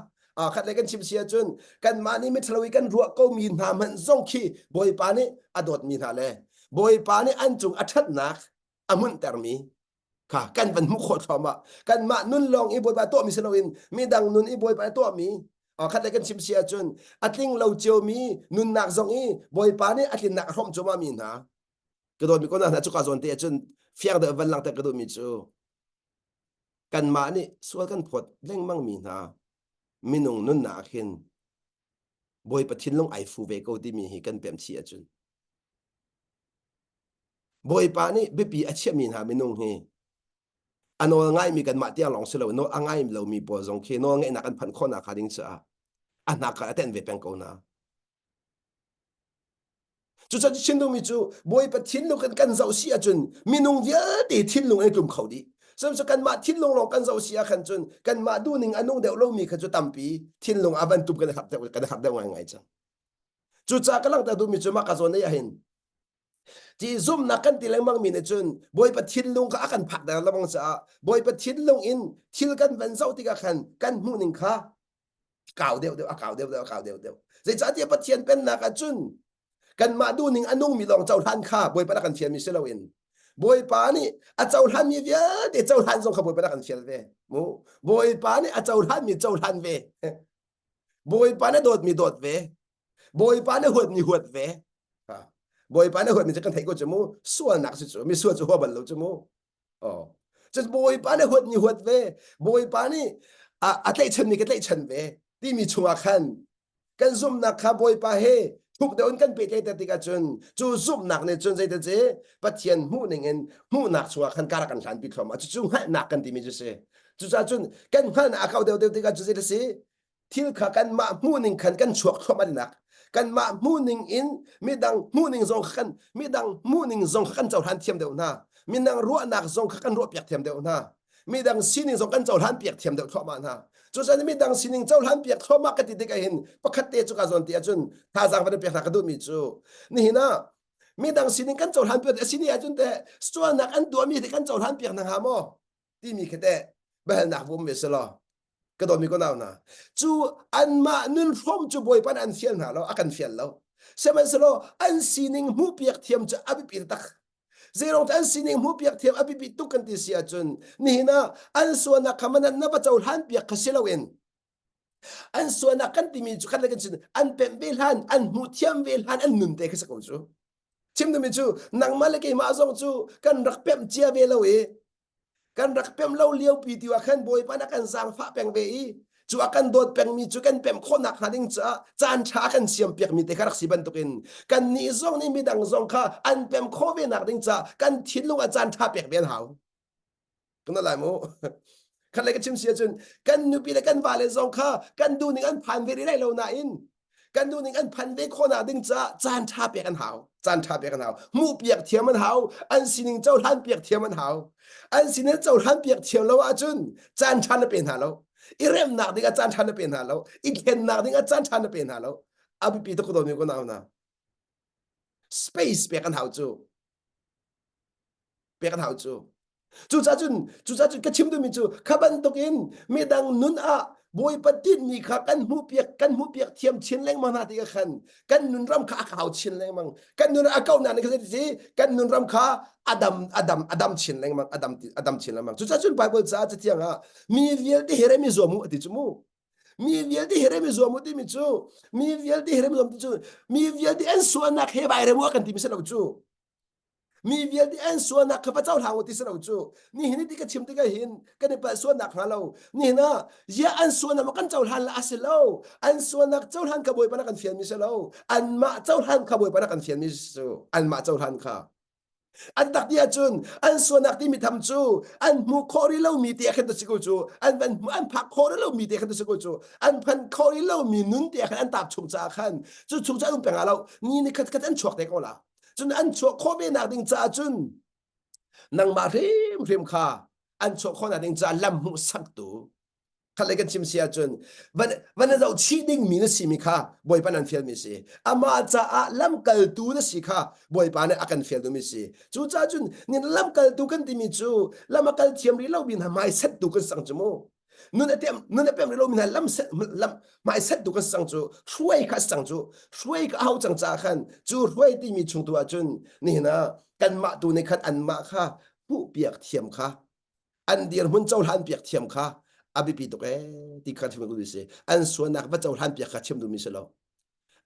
khat le kan chim si ahcun kanmah nih miṭhalo i kan ruah komi hna hmanh zong khi Bawipa nih a dawtmi hna le Bawipa nih an cung a ṭhatnak a hmunhtermi kha kan van hmuh khawh thluahmah kanmah nun lawng i Bawipa tuahmi si loin midang nun i Bawipa tuahmi khat le kan chim si ahcun a tling lo ciomi nunnak zong i Bawipa nih a tlinnak a hrawmh cuahmah mi hna ka dawtmi ko hna cuka zawn te ahcun fiang deuh van langhter ka duhmi cu kanmah nih sual kan phawt lengmang mi hna minung nunnak hin Bawipa thinlung ai fu ve ko timi hi kan pem chih ahcun Bawipa nih biapi a chiahmi hna minung hi a nawl ngaimi kanmah tiang lawng si lo nawl a ngai lomi pawl zong khi nawl ngeihnak an phanh khawhnak hnga ding caah a hnak a tenh ve peng ko hna. Cucaah chim duhmi cu Bawipa thinlung kan kan zoh si ahcun minung vialte thinlung an tlum kho dih. Sihmanhsehlaw kanmah thinlung lawng kan zoh si ah khan cun kanmah duhning a nung deuh lomi kha cu tampi thinlung a van tum kan i harh deuh kan i harh deuh ngaingai cang. Cucaah ka langhter duhmi cu mah ka zawn ah hin Ti zumhnak kan ti lengmang mi nih cun Bawipa thinlung kha a kan phak der lengmang caah Bawipa thinlung in thil kan van zoh tikah khan kan hmuh ning kha kau deuh deuh a kau deuh deuh a kau deuh deuh. Zeicahtiah Pathian pennak ah cun kanmah duhning a nungmi lawng cohlan kha Bawipa rak kan fialmi si loin Bawipa nih a cohlanmi vialte cohlan zong kha Bawipa rak kan fial ve. Mu Bawipa nih a cohlanmi cohlan ve. Bawipa nih dawtmi dawt ve. Bawipa nih huatmi huat ve. Bawipa nih huatmi cu kan theih ko cu mu. Sualnak si cu mi sual cu hua bal lo cu mu. Oh. Cun Bawipa nih huatmi huat ve. Bawipa nih a tlaihchanmi ka tlaihchan ve timi chungah khan kan zumhnak kha Bawipa he thuk deuh in kan pehtlaihter tikah cun cu zumhnak nih cun zeitin si Pathian hmuh ning in hmuhnak chungah khan kar kan hlanpi thluahmah cucu hngalhnak kan timi cu si cucaah cun kan hngalhnak a kau deuh deuh tikah cu zeitin si thil kha kanmah hmuhning khan kan chuak thluahmah nak kanmah hmuhning in midang hmuhning zong kha kan midang hmuhning zong kha kan cohlan thiam deuh hna midang ruahnak zong kha kan ruahpiak thiam deuh hna midang sining zong kan cohlan piak thiam deuh thluahmah hna cucaah midang sining cohlan piak thluahmah ka ti tikah hin pakhat te cu ka zawn ti ahcun thazaang van pek hna ka duhmi cu nihin ah midang sining kan cohlan piak a sini ahcun teh sualnak an tuahmi te kan cohlan piak hna hnga maw timi khi teh biahalnak vum ve selaw ka dawtmi ko nau hna cu anmah nun hrawm cu bawipa nih an fial hna lo a kan fial lo sihmanhsehlaw an sining hmuhpiak thiam cu a biapi tak zeirong an sining hmuhpiak thiam a biapi tuk kan ti si ahcun nihin ah an sualnak kha manan na va cohlan piak kha si loin an sualnak kan timi cu khat le kan sin an pemh ve hlan an hmuh thiam ve hlan an nun te kha si ko cu chim duhmi cu nangmah le keimah zong cu kan rak pemh cia ve lo i kan rak pem lo lio pi ti ah khan bawipa na kan zaangfah peng ve i. Cu a kan dawt pengmi cu kan pem khawhnak hnga ding caah caan ṭha a kan siampiakmi te kha rak si bantukin kannih zong nih midang zong kha an pem khawh ve nak ding caah kan thinlung ah caan ṭha pek ve an hau. Kan lai mu. Khat lei ka chim si ahcun kan nupi le kan vale zong kha kan duhning an phan ve rih lai lo nain kan duhning an phan ve khawhnak ding caah caan ṭha pek an hau. Caan ṭha pek an hau. Hmuh piak thiam an hau. An sining cohlan piak thiam an hau. An sining cohlan piak thiam lo ahcun caan ṭha na pe hna lo. I remnak ding ah caan ṭha na pe hna lo. I thlennak ding ah caan ṭha na pe hna lo. A biapi tuk ko mi ko nau na. Space pek an hau cu. Pek an hau cu. Cucaah cun cucaah cun ka chim duhmi cu kha bantukin midang nun ah Bawipa tinhmi kha kan hmuhpiak kan hmuhpiak thiam chin lengmang hna tikah khan kan nunram kha a kau chin lengmang kan nun a kaunak nih kha si kan nunram kha a dam a dam a dam chin lengmang a dam a dam chin lengmang cucaah cun Bible caah cathiang ah mi vialte he rem i zuam u a ti cu mu mi vialte he rem i zuam u timi cu mi vialte he rem i zuam ti cu mi vialte an sualnak he vai rem u a kan timi si lo cu Mi vialte an sualnak kha va cohlang u ti si lo cu. Nihin ni ti ka chim tikah hin kan i palh sualnak hnga lo. Nihin ah ziah an sualnak maw kan cohlan la a si lo. An sualnak cohlan kha Bawipa na kan fialmi si lo. Anmah cohlan kha Bawipa na kan fialmi si cu. Anmah cohlan kha. An tak ti ahcun an sualnak timi tham cu an hmuh khawh rih lomi te ah khan si ko cu an van an phak khawh rih lomi te khan si ko cu an phan khawh rih lomi nun te ah khan an tap chung caah khan cu chung cu an um peng ah lo ni ni khat khat an chuak te ko la cun an chuah khawh ve nak ding caah cun nangmah hrimhrim kha an chuah khawh nak ding caah lam hmuh saktu khat le kan chim si ahcun van van na zoh chih ding mi na si mi kha Bawipa nan fial mi si amah caah lamkaltu na si kha Bawipa nih a kan fial duhmi si cucaah cun nin lamkaltu kan timi cu lam a kal thiam rih lo mi hna hmaiset tu kan sang cu mu nun a tem nun a pem rih lomi hna lam lam hmai set tu kan sang cu hruai kha sang cu hruai ka hau cang ca khan cu hruai timi chung tu ahcun nihin ah kanmah tu nih khan anmah kha hmuh piak thiam kha an dirhmun cohlan piak thiam kha a biapi tuk ee ti kha chim duhmi si an sualnak va cohlan piak kha chim duhmi si lo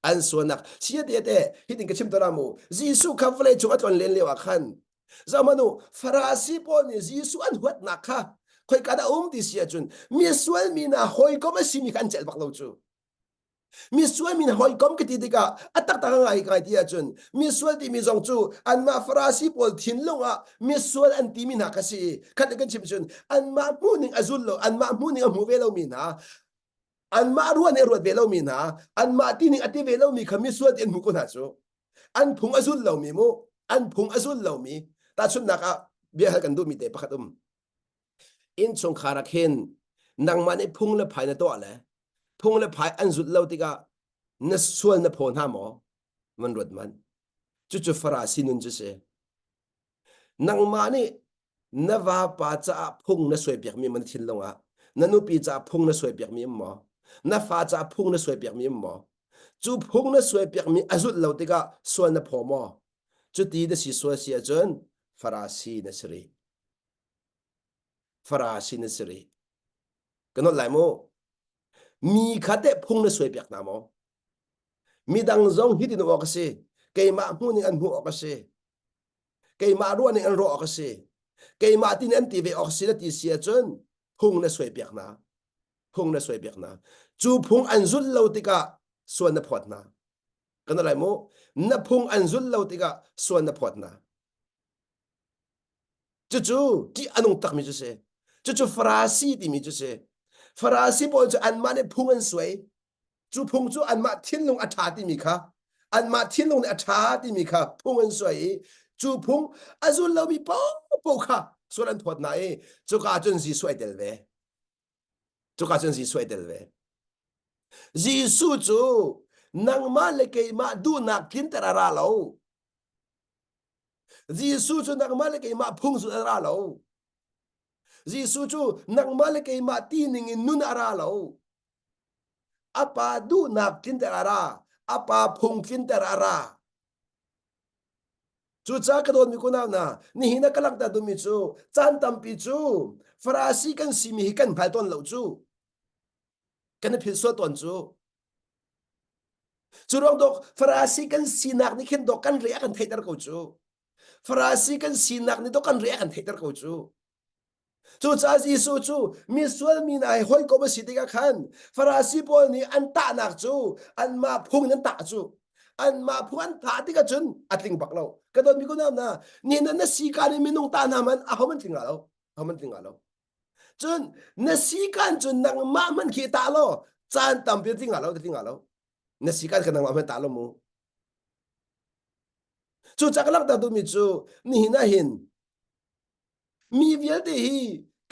an sualnak sia te te hitin ka chim to mu Jesuh kha vawlei cung a tlon len lio ah khan Zohmanh u, Farasi pawl nih Jesuh an huatnak kha khoika dah um ti si ahcun misual mi hna hawikom a simi kha an celh bak lo cu. Misual mi hna hawikom ka ti tikah a taktak a ngai ngai ti ahcun misual timi zong cu anmah Farasi pawl thinlung ah misual an timi hna kha si. Khat kan chim cun anmah hmuhning a zul lo, anmah hmuhning a hmu ve lomi hna anmah ruah nih a ruat ve lomi hna anmah tining a ti ve lomi kha misual ti an hmuh ko hna cu. An phung a zul lomi mu, an phung a zul lomi. Tahchunhnak ah bia hal kan duhmi te pakhat um. Innchungkhar ah khin nangmah nih phung le phai na tuah le phung le phai an zulh lo tikah na sual na phaw hna maw? Man ruat man. Cucu Farasi nun cu si. Nangmah nih na vapa caah phung na suaipiakmi man thinlung ah na nupi caah phung na suaipiakmi um maw? Na fa caah phung na suaipiakmi um maw? Cu phung na suaipiakmi a zulh lo tikah sual na phaw maw? Cuti na si sual si ahcun Farasi na si rih. Farasi na si rih. Ka nolh lai mu. Mi kha teh phung na suaipiak hna maw? Midang zong hitin um awk a si. Keimah hmuh ning an hmuh awk a si. Keimah ruah ning an ruah awk a si. Keimah tin an ti ve awk si na ti si ahcun phung na suaipiak hna. Phung na suaipiak hna. Cu phung an zulh lo tikah sual na phawt hna. Kan lai mu. Na phung an zulh lo tikah sual na phawt hna. Cucu ṭih a nung takmi cu si. Cucu Farasi timi cu si. Farasi pawl cu anmah nih phung an suai. Cu phung cu anmah thinlung a ṭha timi kha anmah thinlung nih a ṭha timi kha phung an suai i cu phung a zul lomi paohpaoh kha sual an phawt hna i cuka ah cun Jesuh ai tel ve. Cuka cun Jesuh ai tel ve. Jesuh cu nangmah le keimah duhnak tlinter a ra lo. Jesuh cu nangmah le keimah phung zulh a ra lo. Jesuh cu nangmah le keimah ti ning in nun a ra lo. A pa duhnak tlinter a ra. A pa phung tlinter a ra. Cucaah ka dawtmi kunau hna, nihin ah ka langhter duhmi cu caan tampi cu Farasi kan simi hi kan hngal tawn lo cu. Kan i philh sual tawn cu. Cu ruang dawk Farasi kan sinak nih khin dawk kan re a kan theihter ko cu. Farasi kan sinak nih dawk kan re a kan theihter ko cu. Cucaah Jesuh cu misual mi hna he hawikom a si tikah khan Farasi pawl nih an tahnak cu anmah phung in an tah cu anmah phung an tah tikah cun a tling bak lo. Ka dawtmi kunau hna, nihin na sikaan in minung tah hna man aho man tling lo. Aho man tling lo. Cun na sikaan cun nangmah hman khi tah law caan tampi tling lo tling lo. Na sikaan kha nangmah hman tah lo mu. Cu ca ka langhter duhmi cu nihin ah hin Mi vialte hi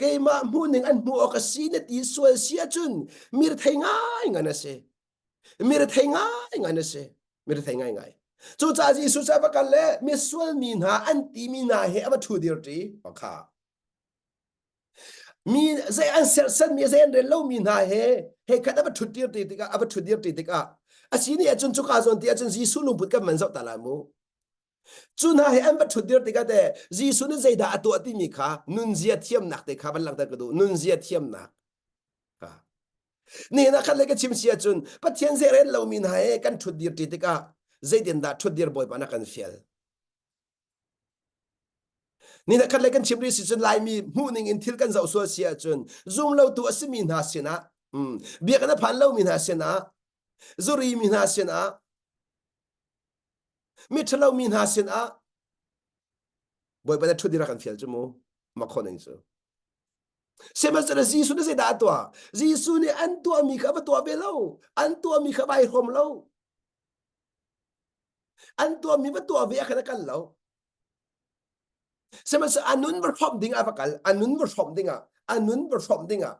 keimah hmuhning an hmuh awk a si na ti sual si ahcun mi rethei ngaingai na si. Mi rethei ngaingai na si. Mi rethei ngaingai. Cucaah Jesuh cu a va kal le misual mi hna an timi hna he a va ṭhu dir ṭi. Kha. Mi zei an serhsanmi zei an rel lomi hna he he khat a va ṭhut dir ṭi tikah a va ṭhut dir ṭi tikah a si nih ahcun cuka zawn ti ahcun Jesuh lungput kan van zoh ta lai mu. Cu hna he an va ṭhutdir tikah teh Jesuh nih zeidah a tuah timi kha nunzia thiamnak te kha van langhter ka duh. Nunzia thiamnak kha. Nihin ah khat le ka chim si ahcun Pathian zei rel lomi hna he kan ṭhutdir ṭi tikah zeitindah ṭhutdir Bawipa na kan fial. Nihin ah khat le kan chim rih si cun Laimi hmuhning in thil kan zoh sual si ahcun zumlotu a simi hna sinah biakinn a phan lomi hna sinah zuri mi hna sinah Miṭhalo mi hna sinah Bawipa na ṭhut i rak kan fial cu mu mak ning cu. Sihmanhsehlaw Jesuh nih zeidah a tuah? Jesuh nih an tuahmi kha a va tuah ve lo. An tuahmi kha vai hrawm lo. An tuahmi va tuah ve ah khan a kal lo. Sihmanhsehlaw a nun va hrawmh ding ah a va kal. A nun va hrawmh ding ah, a nun va hrawmh ding ah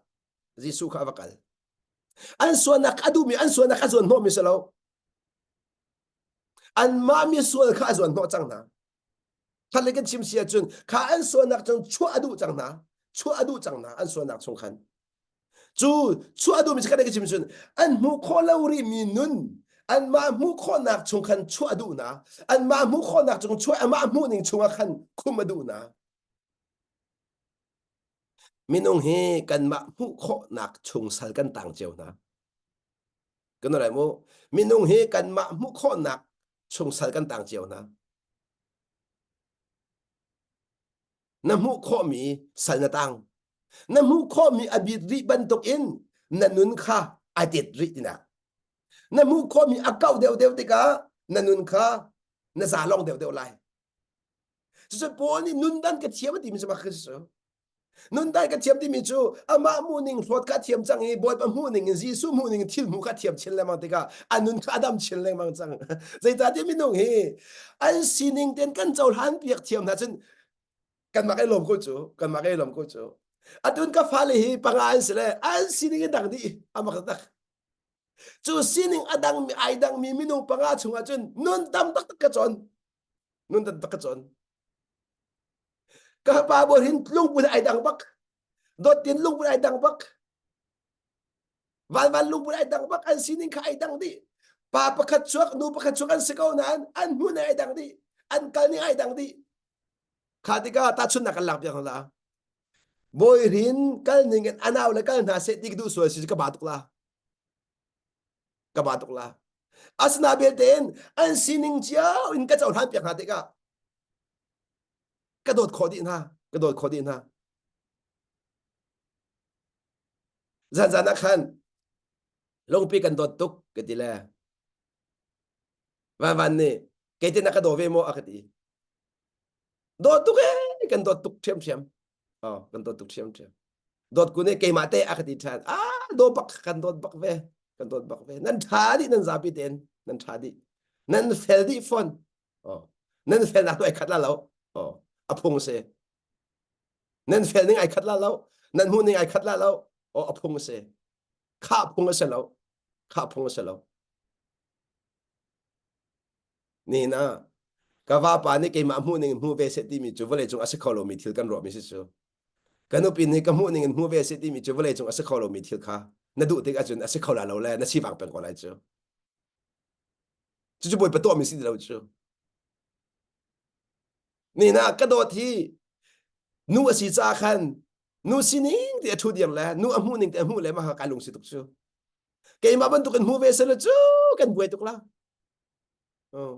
Jesuh kha a va kal. An sualnak a duhmi, an sualnak a zuan hnawhmi si lo. Anmah misual kha a zuan hnawh cang hna. Khat le kan chim si ahcun kha an sualnak chung chuah a duh cang hna. Chuah a duh cang hna an sualnak chung khan. Cu chuah a duhmi khat le kan chim cun an hmuh khawh lo rihmi nun anmah hmuh khawhnak chung khan chuah a duh hna. Anmah hmuh khawhnak chung chuah amah hmuh ning chungah khan khum a duh hna. Minung hi kanmah hmuh khawhnak chung sal kan tang cio hna. Kan rai mu. Minung hi kanmah hmuh khawhnak chung sal kan tang cio hna. Na hmuh khawhmi sal na tang. Na hmuh khawhmi a bit rih bantuk in na nun kha ai tet rih tinak. Na hmuh khawhmi a kauh deuhdeuh tikah na nun kha na za long deuhdeuh lai. Cucu Paul nih nundan ka thiam a timi cu mah khi cu. Nundan ka thiam timi cu amah hmuhning hlawt kha thiam cang i Bawipa hmuhning in Jesuh hmuhning in thil hmuh kha thiam chin lengmang tikah a nun kha a dam chin lengmang cang. Zeicahtiah minung hi an sining ten kan cohlan piak thiam hna cun kanmah kan i lawm ko cu kanmah kan i lawm ko cu. Atun ka fale hi panga an si le an sining in dang dih amak tak. Cu sining a dangmi ai dangmi minung panga chungah cun nun tam taktak ka cawn. Nun tam tak ka cawn. Ka pa bor hin lungput ai dang bak. Dawt tin lungput ai dang bak. Vanvan lungput ai dang bak. An sining kha ai dang dih. Pa pakhat chuak, nu pakhat chuak an si ko nain an hmun ai dang dih. An kal ning ai dang dih. Kha tikah tahchunhnak kan lak piak hna la. Bawi rin kal ning in anau le kal hna seh ti ka duh sual si ka ba tuk la. Ka ba tuk la. Asina belte in an sining cio in ka cohlan piak hna tikah ka dawt khawh dih hna. Ka dawt khawh dih hna. Zan zan ah khan lungpi kan dawt tuk ka ti le Van Van nih kei te na ka daw ve maw a ka ti. Dawt tuk ee kan dawt tuk ṭhiamṭhiam. Oh, kan dawt tuk ṭhiamṭhiam. Dawt ku nih keimah te a ka ti ṭhan. Ah, daw bak kan dawt bak ve. Kan dawt bak ve. Nan ṭha dih nan zapi tein nan ṭha dih. Nan fel dih fawn. Oh, nan felnak tu ai khat la lo. Oh, a phung si. Nan fel ning ai khat la lo. Nan hmuh ning ai khat la lo. Oh, a phung si. Khah phung a si lo. Khah phung a si lo. Nihin ah ka vapa nih keimah hmuh ning in hmu ve seh timi cu vawleicung a si kho lomi thil kan ruahmi si cu. Ka nupi nih ka hmuh ning in hmu ve seh timi cu vawleicung a si kho lomi thil kha na duh tik ahcun a si kho la lo le na sivang peng ko lai cu. Cucu Bawipa tuahmi si ti lo cu. Nihin ah ka dawt hi nu a si caah khan nu sining ti a ṭhu dir le nu a hmuh ning ti a hmuh le mah kai lungsi tuk cu. Keimah bantuk in hmu ve seh cu kan buai tuk la. Oh.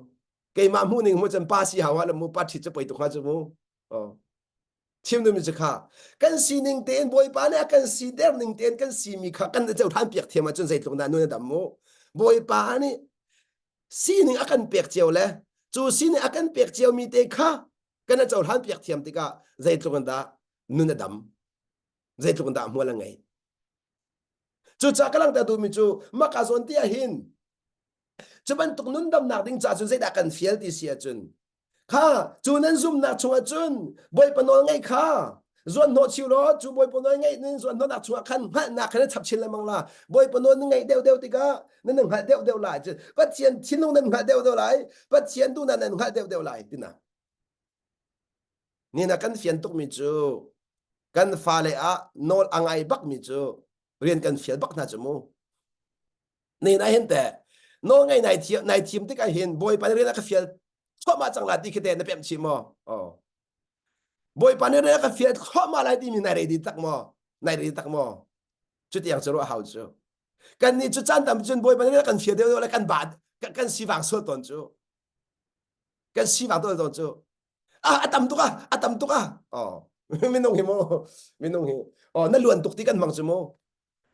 Keimah hmuh ning hmu cun pa si hau le mu pa ṭhit cu poi tuk hnga cu mu. Oh. Chim duhmi cu kha kan sining tein Bawipa nih a kan siter ning tein kan simi kha kan cohlan piak thiam ahcun zeitluk dah nun a dam mu. Bawipa nih sining a kan pek cio le cu sining a kan pek cio mi te kha kan cohlan piak thiam tikah zeitluk in dah nun a dam zeitluk in dah hmual a ngei. Cucaah ka langhter duhmi cu maka zawn ti ah hin cu bantuk nun damnak ding caah cun zeidah kan fial ti si ahcun kha cu nan zumhnak chungah cun Bawipa nawl ngaih kha zuan hnawh chiu law cu Bawipa nawl ngaih nan zuan hnawhnak chungah khan hngalhnak kha nan chap chin lengmang la. Bawipa nawl nan ngaih deuh deuh tikah nan hngalh deuh deuh lai. Pathian thinlung nan hngalh deuh deuh lai. Pathian duhnak nan hngalh deuh deuh lai tina. Nina kan fian tukmi cu kan fale ah nawl a ngai bakmi cu rian kan fial bak hna cu mu. Ni na hin te nawl ngai nai thiam nai thim tik ah hin Bawipa nih rian a ka fial thluahmah cang la ti khi te na pemh chih maw? Oh. Bawipa nih rian a ka fial thluahmah lai timi nai ready tak maw? Nai ready tak maw? Cutiang cu ruah hau cu. Kan nih cu caan tam cun Bawipa nih rian a kan fial deuh deuh le kan ba kan sivang sual tawn cu. Kan sivang tawn tawn cu. Ah a tam tuk ah a tam tuk ah. Oh. Minung hi mu minung hi. Oh na luan tuk ti kan hmang cu mu.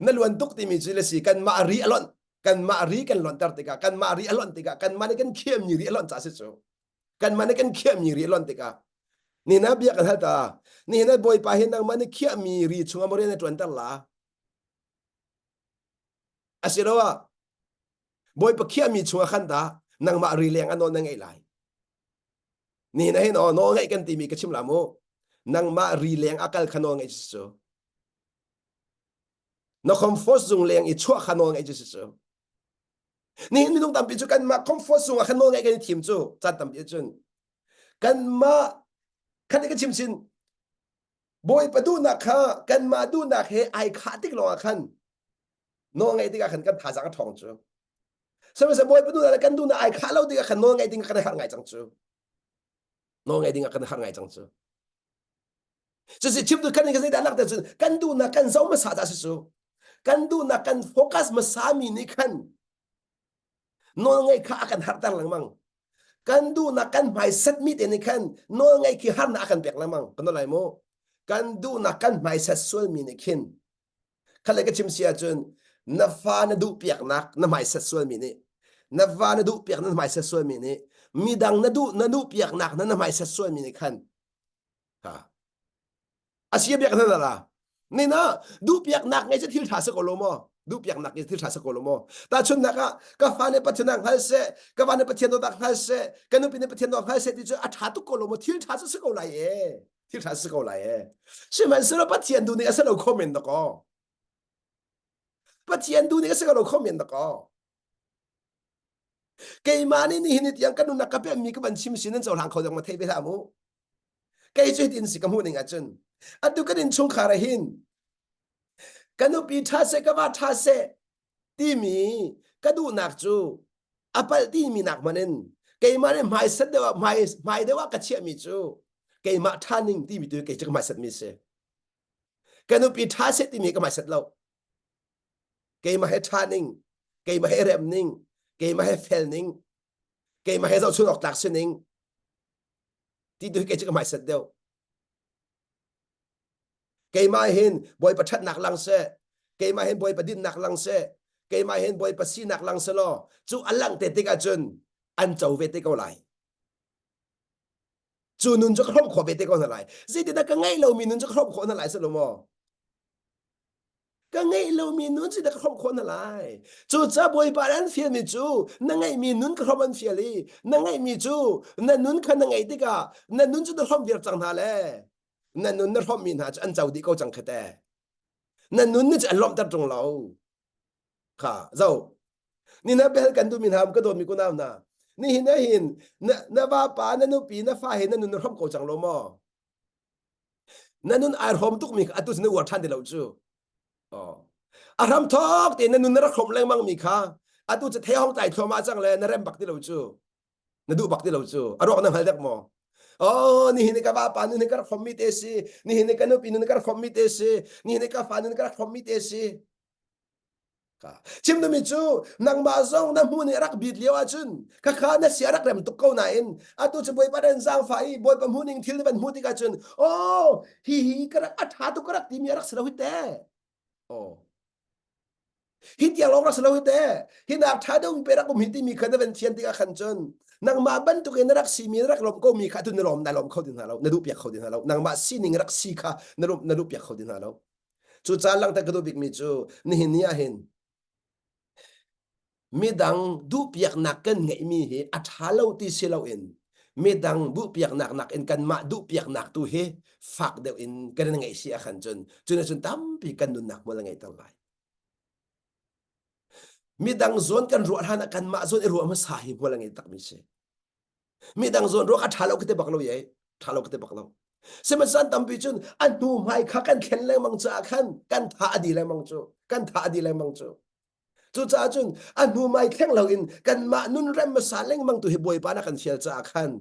Na luan tuk timi cu le si kanmah ri a lonh kanmah ri kan lonhter tikah kanmah ri a lonh tikah kanmah nih kan khiahmi ri a lonh ca si cu kanmah nih kan khiahmi ri a lonh tikah ni na bia kan hal ta ni na bawipa hi nangmah nih khiahmi ri chungah maw rian na ṭuanter la asiloah bawipa khiahmi chungah khan dah nangmah ri leng a nawl na ngeih lai ni na hin aw nawl ngeih kan timi ka chim la mu nangmah ri leng a kal kha nawl ngeih cu Na comfort zung leng i chuah kha nawl ngeih cu si cu. Nihin minung tampi cu kanmah comfort zung ah khan nawl ngeih kan i thim cu caan tampi cun kanmah khan ka chim sin Bawipa duhnak kha kanmah duhnak he ai khah tik lawng ah khan nawl ngeih tikah khan kan thazaang a ṭhawng cu. Sihmanhsehlaw Bawipa duhnak le kan duhnak ai khah lo tikah khan nawl ngeih ding kan i harh ngai cang cu. Nawl ngeih ding ah kan i harh ngai cang cu. Cusi chimtu kan in zeidah langhter cun kan duhnak kan zoh hmasa dah si cu. Kan duhnak kan focus hmasa mi nih khan nawlngeih kha a kan harter lengmang. Kan duhnak kan hmaiset mi te nih khan nawlngeih khi harnak a kan pek lengmang. Kan lai mu. Kan duhnak kan hmaiset sual mi nih khin khat le ka chim si ahcun na fa na duh piaknak na hmaiset sual mi nih na va na duh piak na hmaiset sual mi nih midang na duh na duh piaknak na na hmaiset sual mi nih khan Ha. A sia biak na la. Ni na duhpiaknak ngei cu thil tha si ko lo maw? Duhpiaknak ngei thil tha si ko lo maw? Tahchunhnak ah ka fa nih Pathian ah hngal seh, ka va nih Pathian dawtnak hngal seh, ka nupi nih Pathian dawt hngal seh ti cu a tha tuk ko lo maw? Thil tha cu si ko lai e. Thil tha si ko lai e. Sihmanhsehlaw Pathian duh ning a si lo kho men dakaw. Pathian duh ning a si ko lo kho men dakaw. Keimah nih nihin ni tiang ka nunnak ka pemmi ka van chim si nan cohlang kho dong ma thei ve hlah mu. Kei cu hitin si ka hmuh ning ahcun atu kan innchungkhar ah hin ka nupi ṭha seh ka va ṭha seh timi ka duhnak cu a palh timi nak hmanh in keimah nih hmaiset deuh ah hmai hmai deuh ah ka chiahmi cu keimah ṭha ning timi tu kei cu ka hmaiset mi si. Ka nupi ṭha seh timi ka hmaiset lo. Keimah he ṭha ning, keimah he rem ning, keimah he fel ning, keimah he zohchun awk tlak si ning ti tu hi kei cu ka hmaiset deuh. Keimah hin Bawipa ṭhatnak lang seh, keimah hin Bawipa dinnak lang seh, keimah hin Bawipa sinak lang seh law cu a langh te tik ahcun an co ve te ko lai. Cu nun cu ka hrawmh khawh ve te ko hna lai. Zeitindah ka ngeih lomi nun cu ka hrawmh khawh hna lai si lo maw? Ka ngeih lomi nun cu ka hrawmh khawh hna lai. Cucaah Bawipa nih an fialmi cu na ngeihmi nun ka hrawmh an fial i na ngeihmi cu na nun kha na ngeih tikah na nun cu na hrawmh viar cang hna le na nun na hrawmhmi hna cu an co dih ko cang kha te. Na nun nih cu an lawmhter ṭung lo. Kha zo. Ni na bel kan duhmi hna ka dawtmi kunau hna. Nihin ah hin na, na vapa, na nupi, na fa he na nun na hrawmh ko cang lo maw? Na nun ai hrawm tukmi kha atu na uar ṭhan ti lo cu. Oh. A hram thawk tein na nun na rak hrawm lengmang mi kha atu cu thei hong tlai thluahmah cang le na rem bak ti lo cu. Na duh bak ti lo cu. A ruak na hngal dek maw? Oh, nihin ni ka vapa nun hi ka rak hrawmmi te si. Nihin ni ka nupi nun ka rak hrawmmi te si. Nihin ni ka fa nun ka rak hrawmmi te si. Chim duhmi cu nangmah zong na hmun i rak bit lio ahcun khakha na sia rak rem tuk ko nain atu cu Bawipa nan zaangfah i Bawipa hmuhning thil na van hmuh tikah cun oh hi hi ka rak a ṭha tuk ka rak timi a rak si lo hi te. Oh. Hi tiang lawng rak si lo hi te. Hi nak ṭha deuh pe rak um hi timi kha na van thian tikah khan cun nangmah bantuk in na rak simi na rak lawm ko mi kha atu na lawm na lawm kho ti hna lo na duh piak kho ti hna lo nangmah sining rak si kha na na duh piak kho ti hna lo Cucaah langhter ka duh bikmi cu nihin ni ah hin midang duhpiaknak kan ngeihmi hi a ṭha lo ti si loin midang duhpiaknak nakin kanmah duhpiaknak tu hi fak deuh in kan in ngeih si ah khan cun cun cun tampi kan nunnak hmual a ngeihter lai. Midang zawn kan ruah hlan ah kanmah zawn i ruah hmasa hi hmual a ngei takmi si. Midang zawn ruah kha ṭha lo ka ti bak lo ye. Ṭha lo ka ti bak lo. Sihmanhsehlaw tampi cun a hnu hmai kha kan thlen lengmang caah khan kan tha a di lengmang cu. Kan tha a di lengmang cu. Cucaah cun a hnu hmai thleng loin kanmah nun rem hmasa lengmang tu hi Bawipa na kan fial caah khan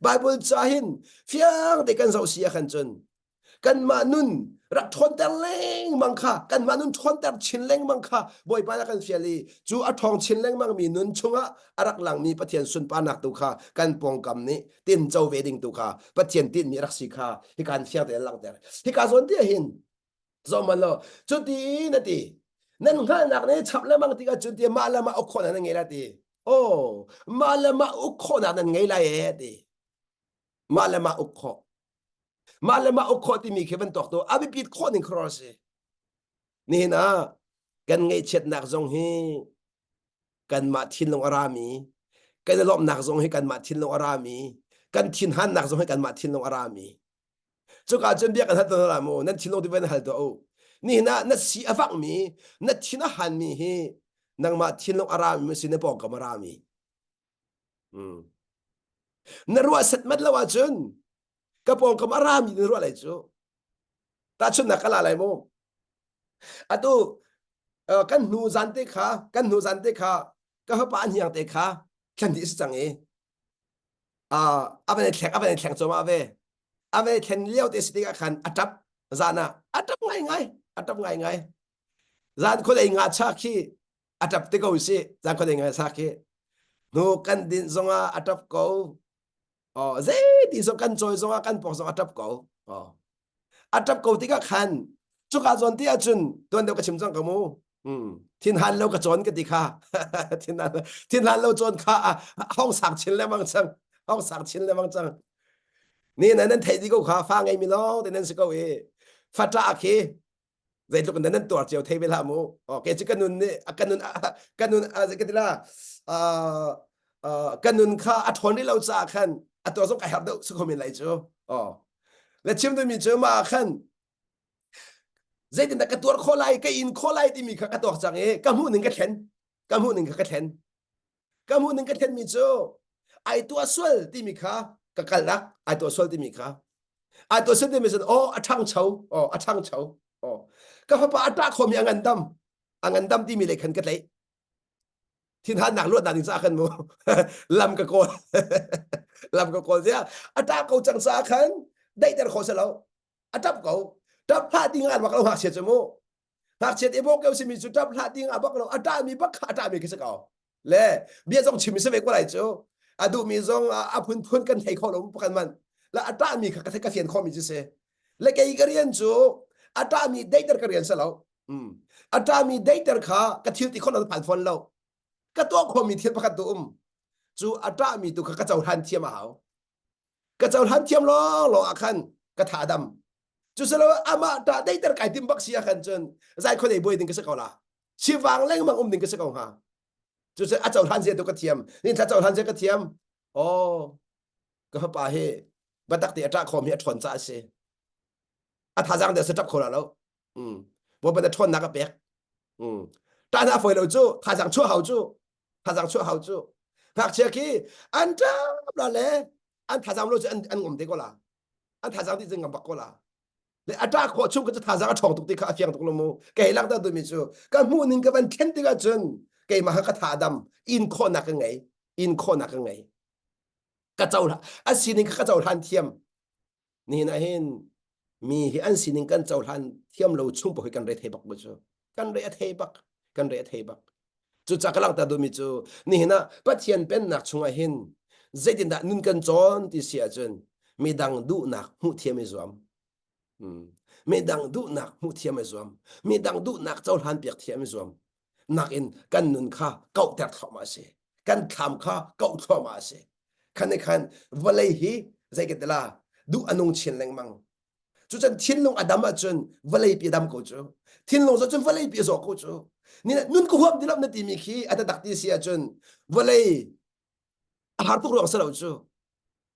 Bible ca hin fiang te kan zoh si ah khan cun kanmah nun rak ṭhawnter lengmang kha kanmah nun ṭhawnter chin lengmang kha Bawipa na kan fial i cu a ṭhawng chin lengmang mi nun chungah a rak langmi Pathian sunparnak tu kha kan pawngkam nih tinco ve ding tu kha Pathian tinhmi rak si kha hika in fiang tein langhter hika zawn te hin zoh man law cuti na ti nan hngalhnak nih chap lengmang tikah cun ti mah le mah uk khawhnak nan ngei lai ti oh mah le mah uk khawhnak nan ngei lai e ti mah le mah uk khawh Mah le mah uk khawh timi khi bantuk tu a biapit khawh ning khuaruah a si. Nihin ah kan ngaihchiatnak zong hi kanmah thinlung a rami, kan i lawmhnak zong hi kanmah thinlung a rami, kan thinhannak zong hi kanmah thinlung a rami. Cuka cun bia kan hal tawn la mu, nan thinlung ti van hal tuah u. Nihin ah na si a vakmi, na thin a hanmi hi nangmah thinlung a rami si na pawngkam a rami. Mm. Na ruah setmat lo ahcun ka pawngkam a rami na ruah lai cu. Tahchunhnak ka la lai mu. Atu uh, kan hnu zan te kha kan hnu zan te kha ka fapa an hiang te kha thlan dih si cang i uh, a van i thleng a van i thleng cuahmah ve a van i thlen lio te si tikah khan a tap zan ah a tap ngai ngai a tap ngai ngai zan khuadei nga cha khi a ṭap te ko si zan khuadei ngai sa khi hnu kan din zongah a ṭap ko oh zeiti zong kan cawi zongah kan pok zong a ṭap ko oh a ṭap ko tikah khan cuka zawn ti ahcun tuan deuh ka chim cang ka mu thinhan lo ka cawn ka ti kha thinhan thinhan lo cawn kha hong sang chin lengmang cang hong sang chin lengmang cang ni nan nan theih di ko kha fa ngei mi lawng te nan si ko i fa ṭah khi zeitluk in nan tuar cio thei ve hlah mu okay cu ka nun nih ka nun ka nun ka ti la ka nun kha a ṭhawn rih lo caah khan a tuar zong ka herh deuh si kho men lai cu oh le chim duhmi cu mah khan zeitindah ka tuar khawh lai ka in khawh lai timi kha ka tuak cang i ka hmuh ning ka thlen ka hmuh ning kha ka thlen ka hmuh ning ka thlenmi cu ai tuah sual timi kha ka kalnak ai tuah sual timi kha ai tuah sual timi cun oh a ṭhangcho oh a ṭhangcho oh ka fapa a ṭah khomi a ngandam a ngandam timi lei khan ka tlaih thinhannak luatnak ding caah khan mu lam ka kawl lam ka kawl zia a ṭah ko cang caah khan daihter khawh si lo a ṭap ko ṭap hlah ding ah bak lo ngakchia cu mu ngakchiat i bawk keu simi cu ṭap hlah ding ah bak lo a ṭahmi bak kha a ṭahmi khi si ko le bia zong chim si ve ko lai cu a duhmi zong a phunphun kan thei kho lo pakhat man la a ṭahmi kha ka ka fian khawhmi cu si le kei ka rian cu a ṭahmi daiter ka rian si lo a ṭahmi daiter kha ka thil ti khawh lo phan fawn lo ka tuah khawhmi thil pakhat tu um cu a ṭahmi tu kha ka cohlan thiam a hau ka cohlan thiam lawng lawng ah khan ka tha dam cu silo amah ta deiter kai tim bak si ah khan cun zai khuadei buai ding ka si ko la sivang lengmang um ding ka si ko hnga cu a cohlan zia tu ka thiam nin thla cohlan zia ka thiam oh ka fapa hi batak te a ṭah khawm hi a ṭhawn ca a si a thazaang deuh se ṭap kho la lo um bo ban a ṭhawnnak a pek um ṭah na foi lo cu thazaang chuah hau cu thazaang chuah hau cu ngakchia khi an ṭap la le an thazaang lo cu an an ngom te ko la an thazaang ti ngam bak ko la le a ṭah khawh chung ka cu thazaang a ṭhawng tuk ti kha a fiang tuk lo mu kei langhter duhmi cu ka hmuh ning ka van thlen tikah cun keimah kha ka tha dam in khawhnak ka ngei in khawhnak ka ngei ka cohlan a sining kha ka cohlan thiam Nihin ah hin mi hi an sining kan cohlan thiam lo chung paoh hi kan re thei bak bu cu. Kan re a thei bak. Kan re a thei bak. Cucaah ka langhter duhmi cu nihin ah Pathian pennak chungah hin zeitindah nun kan cawn ti si ahcun midang duhnak hmuh thiam i zuam. Hmm. Midang duhnak hmuh thiam i zuam. Midang duhnak cohlan piak thiam i zuam. Nakin kan nun kha kauhter thluahmah a si. Kan thlam kha kauh thluahmah a si. Khan i khan vawlei hi zei ka tila duh a nung chin lengmang. Cucun thinlung a dam ahcun vawlei pi a dam ko cu. Thinlung zaw cun vawlei pi a zaw ko cu. Ni nun ka huam ti lo na timi khi a tatak ti si ahcun vawlei a har tuk ruang si lo cu.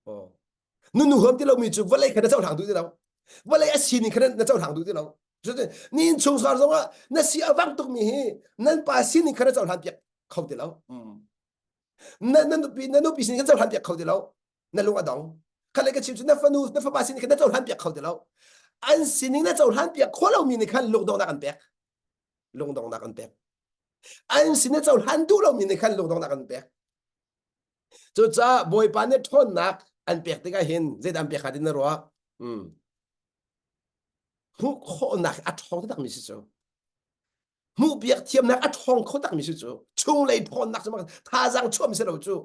Oh. Nun nu huam ti lomi cu vawlei kha na cohlang duh ti lo. Vawlei a sining kha na cohlang duh ti lo. Cutin ni innchungkhar zongah na si a vang tukmi hi nan pa sining kha na cohlan piak kho ti lo. Na na nupi na nupi sining kha cohlan piak kho ti lo. Na lung a dong. Khat le ka chim cu na fanu na fapa sining kha na cohlan piak kho ti lo. An sining na cohlan piak kho lomi nih khan lungdonghnak an pek. Lungdonghnak an pek. An sin na cohlan duh lomi nih khan lungdonghnak an pek. Cucaah Bawipa nih ṭhawnnak an pek tikah hin zeidah an pek hnga ti na ruah? Hmm. Hmuh khawhnak a ṭhawng takmi si cu. Hmuhpiak thiamnak a ṭhawng kho takmi si cu. Chunglei ṭhawnnak cu thazaang chuahmi si lo cu.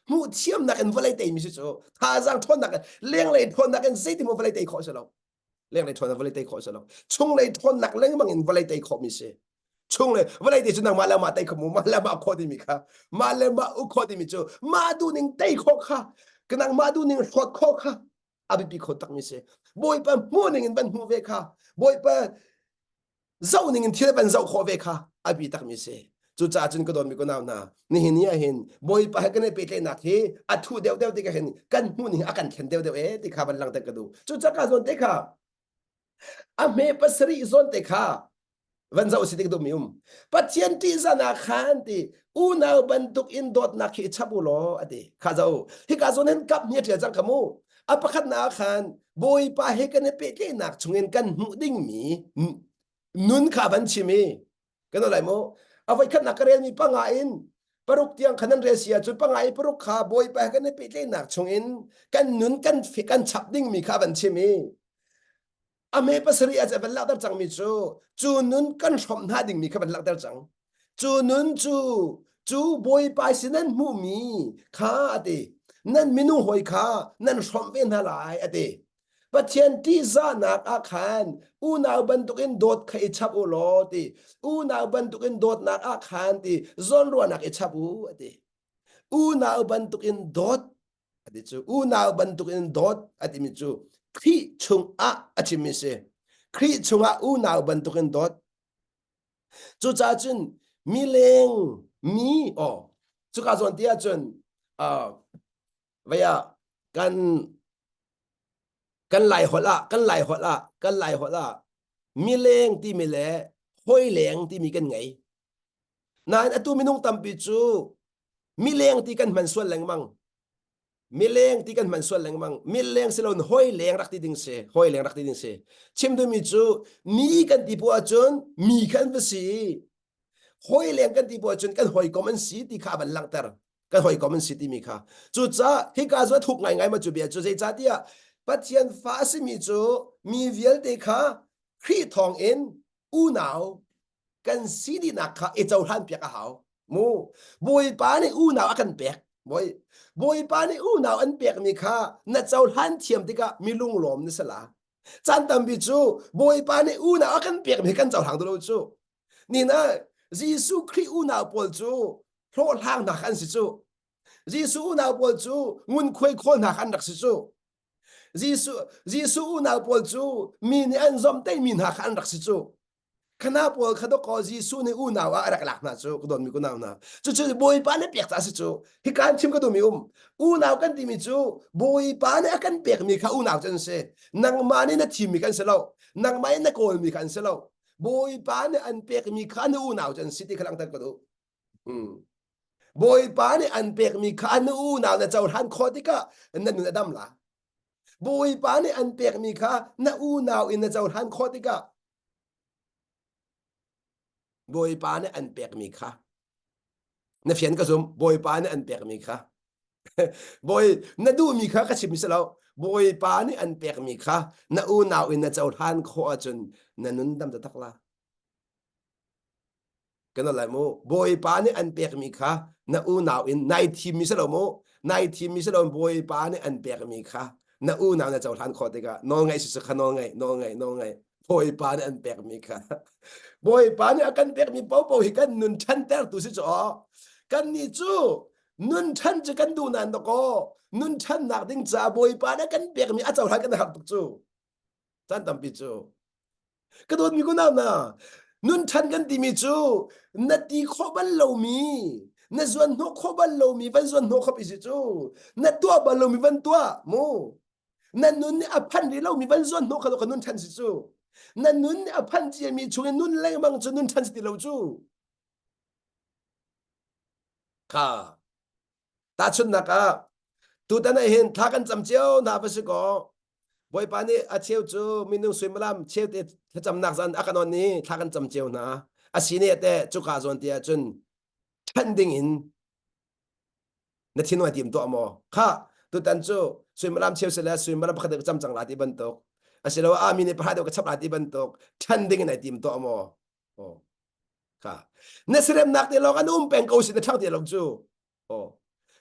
Hmuh thiamnak in vawlei teimi si cu. Thazaang ṭhawnnak in lenglei ṭhawnnak in zeitin maw vawlei tei khawh si lo. Lenglei ṭhawnnak vawlei tei khawh si lo. Chunglei ṭhawnnak lengmang in vawlei tei khawhmi si. Chung le vawlei te cu nangmah le mah tei kho mu mah le mah khawh timi kha mah le mah uk khawh timi cu mah duhning tei khawh kha nangmah duhning hlawt khawh kha a biapi kho takmi si. Bawipa hmuh ning in van hmuh ve kha Bawipa zoh ning in thil van zoh khawh ve kha a bi takmi si. Cucaah cun ka dawtmi ka nau hna nihin ni ah hin Bawipa he kan i pehtlaihnak hi a thuh deuhdeuh tikah hin kan hmuh ning a kan thlen deuhdeuh e ti kha van langhter ka duh. Cucaah ka zawn te kha a hme pasarih zawn te kha van zoh si tik duhmi um. Pathian ṭihzan ah khan ti unau bantuk in dawtnak hi i chap u law a ti. Kha zoh hika zawn hin kap hni a ṭial cang kha mu. A pakhatnak ah khan Bawipa he kan i pehtlaihnak chungin kan hmuh dingmi nun kha van chim i kan lai mu. A voikhatnak ka relmi panga in paruk tiang khan an rel si ahcun panga i paruk kha Bawipa he kan i pehtlaihnak chungin kan nun kan kan chap dingmi kha van chim i a hme pasarih ah van langhter cangmi cu cu nun kan hrawmh hna dingmi kha van langhter cang cu nun cu cu bawipa sin nan hmuhmi kha a ti nan minung hawi kha nan hrawmh ve hna lai a ti Pathian ṭihzahnak ah khan unau bantukin dawt kha i chap u law ti unau bantukin dawtnak ah khan ti zawnruahnak i chap u a ti unau bantukin dawt a ti cu unau bantukin dawt a timi cu Khrih chungah a chimmi si Khrih chungah unau bantukin dawt cucaah cun mileng mi aw cuka zawn ti ahcun uh, vei ah kan kan lai holh ah kan lai holh ah kan lai holh ah mileng timi le hawileng timi kan ngei nain atu minung tampi cu mileng ti kan hman sual lengmang mileng ti kan hman sual lengmang mileng si loin hoi leng rak ti ding si hoi leng rak ti ding si chim duhmi cu mi kan ti poah ahcun mi kha an va si hoi leng kan ti poah ahcun kan hawikom an si ti kha a van langhter kan hawikom an si timi kha cucaah hika cu a thuk ngaingai ma cu bia cu zeicahtiah Pathian fa a simi cu mi vialte kha Khrih thawng in unau kan si dihnak kha i cohlan piak a hau mu bawipa nih unau a kan pek bawi bawipa nih unau an pekmi kha na cohlan thiam tikah mi lunglawm na si la caan tampi cu bawipa nih unau a kan pekmi kan cohlang duh lo cu nina Jesuh Khrih unau pawl cu hlawhhlang hna kha an si cu Jesuh unau pawl cu ngunkhuai khawl hna kha an rak si cu Jesuh Jesuh unau pawl cu mi nih an zomhteihmi hna kha an rak si cu Khana pawl kha dawkaw Jesuh nih unau ah a rak lak hna cu ka dawtmi kunau hna. Cucu Bawipa nih pek caah si cu. Hika an chim ka duhmi um. Unau kan timi cu Bawipa nih a kan pekmi kha unau cu an si. Nangmah nih na thimmi kan si lo. Nangmah nih na kawlmi kha an si lo. Bawipa nih an pekmi kha na unau cu an si ti kha langhter ka duh. Hmm. Bawipa nih an pekmi kha na unau na cohlan khawh tikah na nun a dam la. Bawipa nih an pekmi kha na unau in na cohlan khawh tikah Bawipa nih an pekmi kha na fian ka zum Bawipa nih an pekmi kha Bawi na duhmi kha ka chim si lo Bawipa nih an pekmi kha na unau in na cohlan khawh ahcun na nun dam taktak la. Kan lai mu. Bawipa nih an pekmi kha na unau in nai thimmi si lo mu. Nai thimmi si lo Bawipa nih an pekmi kha na unau na cohlan khawh tikah nawlngaih si kha nawlngaih nawlngaih nawlngaih Bawipa nih an pekmi kha Bawipa nih a kan pekmi popo hi kan nun ṭhantertu si cu aw. Kannih cu nun ṭhan cu kan duh nain dakaw nun ṭhannak ding caah Bawipa nih a kan pekmi a cohlan kan har tuk cu. Caan tampi cu. Ka dawtmi kunau hna, nun ṭhan kan timi cu na ti khawh bal lomi, na zuan hnawh khawh bal lomi van zuan hnawh khawp i si cu. Na tuah bal lomi van tuah mu. Na nun nih a phan rih lomi van zuan hnawh kha ka nun ṭhan si cu. Na nun nih a phan ciami chungin nun lengmang cu nun ṭhan si ti lo cu. Kha Tahchunhnak ah, tutan ah hin thla kan cam cio hna va si kaw, Bawipa nih a cheu cu minung suimilam cheu te thlacamnak zan a kan on i thla kan cam cio hna. A si nih teh cuka zawn ti ahcun ṭhan ding in na thin ai tim tuah maw? Kha tutan cu suimilam cheu sile suimilam pakhat ka cam cang la ti bantuk. Asiloah ah mi nih pahra deuh ka chap la ti bantuk ṭhan ding in ai tim tuah maw? Oh. Kha na seremnak te lawng an um peng ko si na ṭhang te lawng cu. Oh.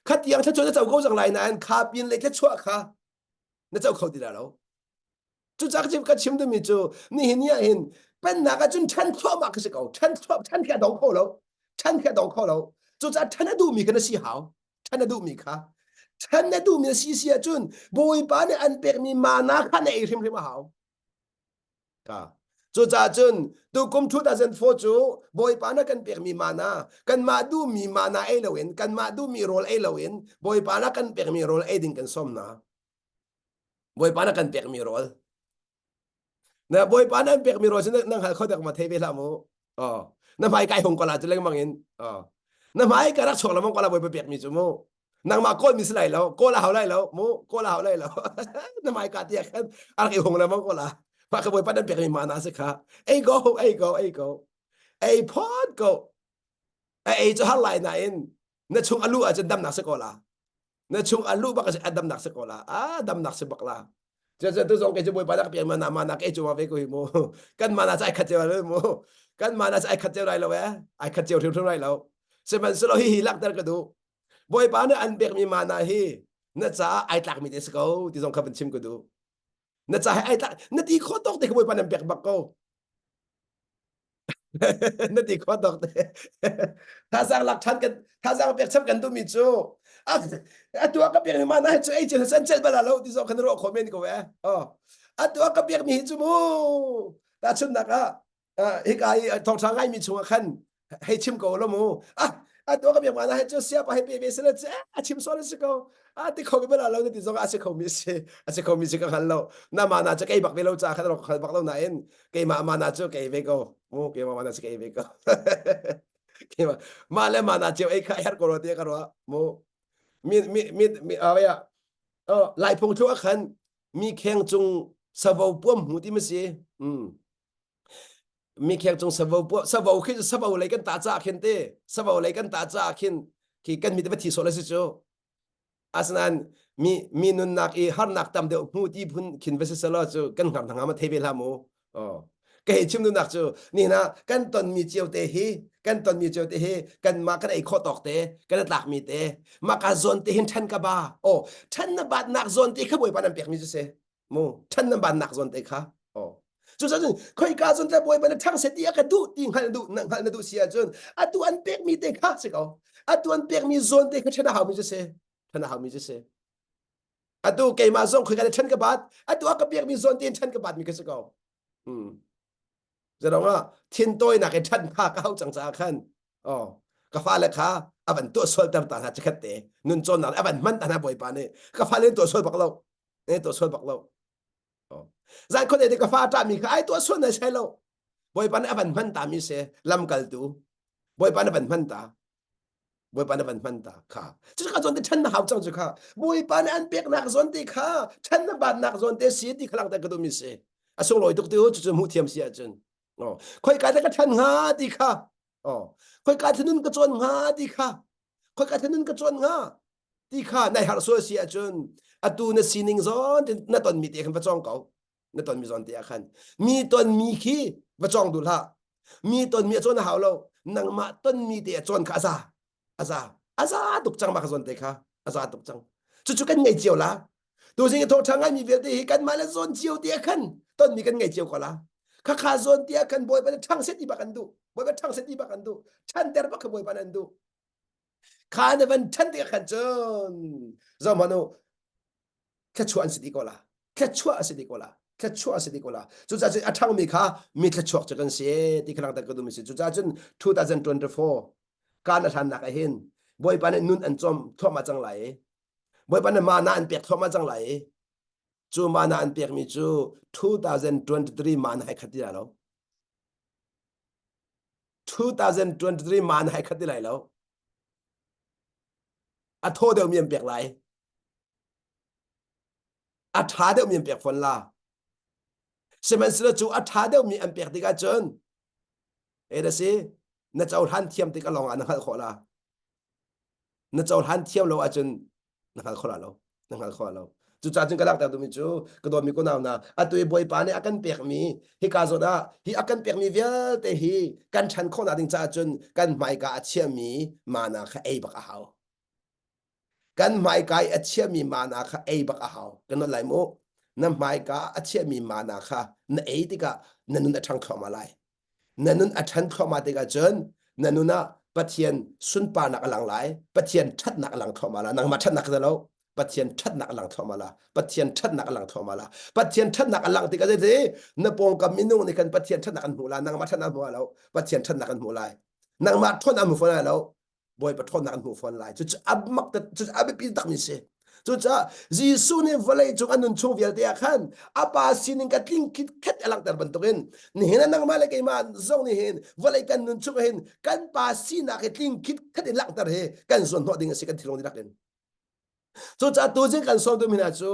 Kha tiang thla na co ko cang lai nain kha pin le thluachuah kha na co kho ti la lo. Cucaah ka chim duhmi cu nihin ni ah hin pennak ah cun ṭhan thluahmah ka si ko. Ṭhan thluah ṭhan khi a dong kho lo. Ṭhan khi a dong kho lo. Cucaah ṭhan a duhmi kha na si hau. Ṭhan a duhmi kha. Ṭhan na duhmi na si si ahcun Bawipa nih an pekmi mana kha na ei hrimhrim a hau. Cucaah cun tukum 2004 cu Bawipa na kan pekmi mana, kanmah duhmi mana ei loin, kanmah duhmi rawl ei loin, Bawipa na kan pekmi rawl ei ding kan sawm hna. Bawipa na kan pekmi rawl. Na Bawipa na an pekmi rawl cu na hngal kho dek ma thei ve hlah mu. Oh. Na hmai kai hung kola cu lengmang in. Oh. Na hmai ka rak chuak lengmang kola Bawipa pekmi cu mu. Nangmah kawl mi si lai lo kawl a hau lai lo mu kawl a hau lai lo na mai ka tiah khan a rak i hung lengmang ko la mah ka bawipa nan pekmi mana si kha ei ko ei ko ei ko ei phot ko a ei cu har lai nain na chung a lu ahcun damnak si ko la na chung a lu bak a damnak si ko la a damnak si bak la Cu tu zong kei cu bawipa nak piak mana mana kei cu ma ve ko hi mu kan mana cu ai khat cio lai mu kan mana cu ai khat cio lai lo eh ai khat cio hrimhrim lai lo sihmanhsehlaw hi hi lakter ka duh Bawipa nih an pekmi mana hi na caah ai tlakmi te si ko ti zong kha van chim ka duh. Na caah ai tlak na ti khawh tawk te kha Bawipa nih an pek bak ko. na ti khawh tawk te. Thazaang lak ṭhan kan thazaang pek chap kan duhmi cu atu ah ka pekmi mana hi cu ei cun san cel bal lo ti zong khan ruah khawh men ko eh. Oh. Atu ah ka pekmi hi cu mu tahchunhnak ah hika i thawngṭha ngaimi chungah khan hei chim ko lo mu ah atu ka biak mana he cu siapa he pe ve sila che a chim sual si ko a ti kho bala lo na ti zong a si kho mi si a si kho mi si ka hngal lo na mana cu kei bak ve lo cha khan ro khal bak lo nain keimah mana cu kei ve ko mu keimah mana cu kei ve ko keimah ma le mana cio ei kha her ko ro ti ka ro mu mi mi mi mi a ya oh lai phung thu a khan mi kheng cung savo puam hmu ti ma si um Mi kheng cung savo puah savo khi savo lei kan ta ca khin te savo lei kan ta ca khin khi kan mit va thi sawh le si cu asinain mi mi nunnak i harnak tam deuh hmu ti phun khin va si selaw cu kan hngar hna ma thei ve hlah mu oh ka hei chim duhnak cu ni hna kan tonmi cio te hi kan tonmi cio te hi kanmah kan ei khawh tawk te kan tlak mi te mah ka zawn te hin ṭhan ka ba oh ṭhan na bat nak zawn te kha bawipa nan pek mi cu si mu ṭhan nan bannak zawn te kha oh cucun khoika zawn te bawipa na ṭhang se ti a ka duh ti hngalh duh na hngalh na duh si ahcun atu an pekmi te kha si ko atu an pekmi zawn te kha ṭhen a haumi cu si ṭhen a haumi cu si atu keimah zong khoika le ṭhen ka bat atu a ka pekmi zawn te in ṭhen ka bat mi ka si ko hmm Zarong ah thintawinak i ṭhan kha ka hau cang caah khan oh ka fale kha a van tuah sual ter ta hna chikhat te nun cawnnak a van hman ta hna bawipa nih ka fale tuah sual bak lo ne tuah sual bak lo zan khon te ka fa ṭah mi kha ai tuah sual na sai lo bawipa nih a van hman ta mi se lamkaltu bawipa nih a van hman ta bawipa nih a van hman ta kha cu kha zawn te ṭhan na hau cang cu kha bawipa nih an peknak zawn te kha ṭhan na batnak zawn te si ti kha langhter ka duhmi si a sunglawi tuk ti u cucu hmuh thiam si ahcun oh khoika te ka ṭhan hnga ti kha oh khoika te nun ka cawn hnga ti kha khoika te nun ka cawn hnga ti kha nai harh sual si ahcun atu na sining zawn te na tonmi te khan va cawng ko na tonmi zawn te ah khan mi tonmi khi va cawng duh hlah mi tonmi a cawn a hau lo. Nangmah tonmi te a cawn kha a za. A za. A za tuk cang mah ka zawn te kha. A za tuk cang. Cucu kan ngei cio la. Tuzing i thawhṭha ngaimi vialte hi kanmah le zawn cio te ah khan tonmi kan ngei cio ko la. Khakha zawn te ah khan Bawipa nih ṭhang set ti bak an duh. Bawipa ṭhang set ti bak an duh. Ṭhanter bak kha Bawipa nih an duh. Kha na van ṭhan tikah khan cun zohhmanh u thluachuah an si ti ko la. Thluachuah a si ti ko la. Thluachuah a si ti ko la. Cucaah cun a ṭhangmi kha mi thluachuak cu kan si ti kha langhter ka duhmi si. Cucaah cun 2024 kaan a hlannak ah hin Bawipa nih nun an cawm thluahmah cang lai i Bawipa nih mana an pek thluahmah cang lai i cu mana an pekmi cu 2023 mana hai khat ti lai lo. 2023 mana hai khat ti lai lo. A thaw deuhmi an pek lai. A ṭha deuhmi an pek fawn la. Sihmanhsehlaw cu a ṭha deuhmi an pek tikah cun e na si na cohlan thiam tik lawng ah na hngalh khawh la. Na cohlan thiam lo ahcun na hngal kho la lo. Na hngal kho lo. Cucaah cun ka langhter duhmi cu ka dawtmi ko nau na atu i Bawipa nih a kan pekmi hika zawn ah hi a kan pekmi vialte hi kan ṭhan khawhnak ding caah cun kan hmaika a chiami mana kha ei bak a hau. Kan hmaika i a chiami mana kha ei bak a hau. Kan not lai mu. Na hmaika a chiami mana kha na ei tikah na nun a ṭhang thluahmah lai. Na nun a ṭhan thluahmah tikah cun na nun ah Pathian sunparnak a lang lai, Pathian ṭhatnak a lang thluahmah lai. Nangmah ṭhatnak kha lo, Pathian ṭhatnak a lang thluahmah la. Pathian ṭhatnak a lang thluahmah la. Pathian ṭhatnak a lang tikah zeiti na pawngkam minung nih khan Pathian ṭhatnak an hmuh lai, nangmah ṭhatnak an hmu lai lo, Pathian ṭhatnak an hmuh lai. Nangmah ṭhawn an hmu fawn lai lo, Bawipa ṭhawnnak an hmuh fawn lai. Cucu a mak cucu a biapi takmi si. Cucaah Jesuh nih vawlei cung a nun chung vialte ah khan a pa sining ka tling khet a langhter bantukin nihin ah nangmah le keimah zong nih hin vawlei kan nun chung hin kan pa sinak hi tling khet in langhter hi kan zuan hnawh ding a si kan thinlung dihlak in. Cucaah tuzing kan sawm duhmi hna cu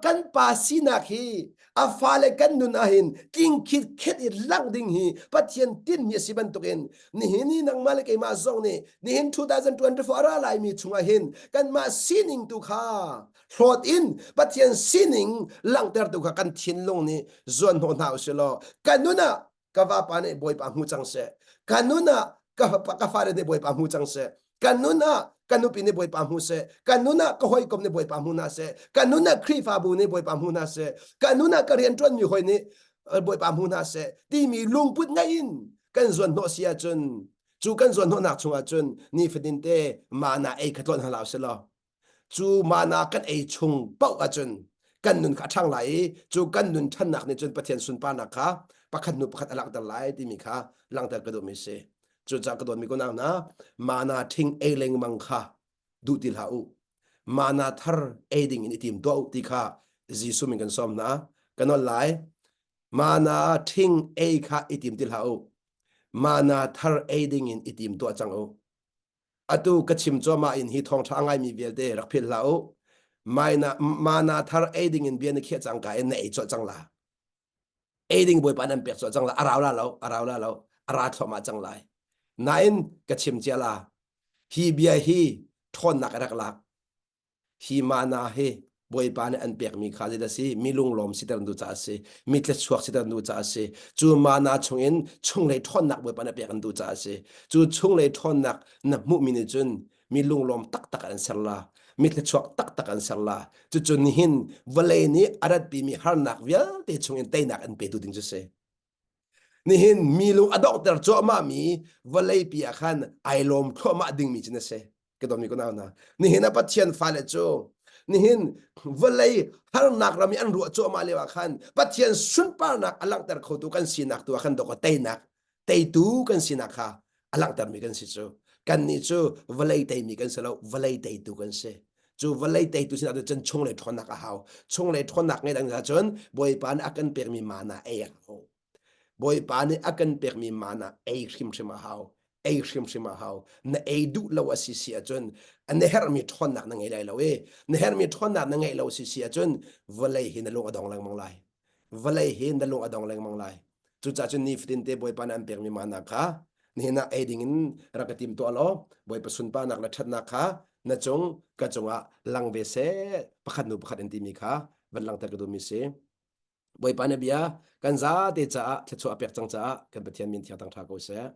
kan pa sinak hi a fale kan nun ahhin tling khit i langh ding hi Pathian tinhmi a si bantukin nihin i nangmah le keimah zong nih nihin 2024 a ra laimi chungah hin kanmah sining tu kha hlawt in Pathian sining langhtertu kha kan thinlung nih zuan hnawh hna usih law kan nun ah ka vapa nih Bawipa hmu cang seh ka nun ah ka, ka fale nih Bawipa hmu cang seh ka nun ah ka nupi nih Bawipa hmu seh ka nun ah ka hawikom nih Bawipa hmu hna seh ka nun ah Khrihfabu nih Bawipa hmu hna seh ka nun ah ka rianṭuanmi hawi nih eh, Bawipa hmu hna seh timi lungput ngeih in kan zuan hnawh si ahcun cu kan zuan hnawhnak chungah cun nifatin te mana ei kha tlawn hna sih law Cu mana kan ei chung paoh ahcun kan nun kha a ṭhang lai i cu kan nun ṭhannak nih cun Pathian sunparnak kha pakhat hnu pakhat a langhter lai timi kha langhter ka duhmi a si. Cucaah ka dawtmi kunau hna, mana ṭhing ei lengmang kha duh ti hlah u. Mana thar ei ding in i tim tuah u ti kha Jesuh min kan sawm hna. Ka nawl lai. Mana ṭhing ei kha i tim ti hlah u. Mana thar ei ding in i tim tuah cang u. Atu ka chim cuahmah in hi thawngṭha a ngaimi vialte rak philh hlah u. Mana, mana thar ei ding in bia na khiah cangka in na ei colh cang la. Ei ding Bawipa nan pek colh cang la. A rau la lo, a rau la lo, a ra thluahmah cang lai. Nain ka chim cia la. Hi bia hi ṭhawnnak a rak lak. Hi mana hi Bawipa nih an pekmi kha zeidah a si? Mi lunglawm siter an duh caah a si. Mi tlachuak siter an duh caah a si. Cu mana chungin chunglei ṭhawnnak Bawipa nih a pek an duh caah a si. Cu chunglei ṭhawnnak na hmuhmi nih cun mi lunglawm taktak an ser la. Mi thluachuak taktak an ser la. Cucu nihin vawlei nih a ratpimi harnak vialte chungin teinak an petu ding cu si. Nihin mi lung a donghter cuahmahmi vawleipi ah khan ai lawm thluahmah dingmi cu na si. Ka dawmi ka nau hna. Nihin ah Pathian fale cu nihin vawlei harnak ram i an ruah cuahmah lio ah khan Pathian sunparnak a langhter khotu kan sinak tu ah khan dawk teinak teitu kan sinak kha a langhtermi kan si cu. Kannih cu vawlei teimi kan si lo, vawlei teitu kan si. Cu vawlei teitu sinah cun chunglei ṭhawnnak a hau. Chunglei ṭhawnnak ngei dang cun Bawipa nih a kan pekmi mana ei a hau. Bawipa nih a kan pekmi mana ei hrimhrim a hau. Ei hrimhrim a hau. Na ei duh lo a si si ahcun na herhmi ṭhawnnak na ngei lai lo i na herhmi ṭhawnnak na ngeih lo si si ahcun vawlei hi na lung a dong lengmang lai. Vawlei hi na lung a dong lengmang lai. Cucaah cun nifatin te Bawipa nih an pekmi mana kha nihin ah ei ding in rak ka tim tuah law Bawipa sunparnak le ṭhatnak kha na cung ka cungah lang ve seh pakhat hnu pakhat in timi kha van langhter ka duhmi si. Bawipa na bia kan zate caah thluachuah a pek cang caah kan Pathian min thiang thangṭha ko seh.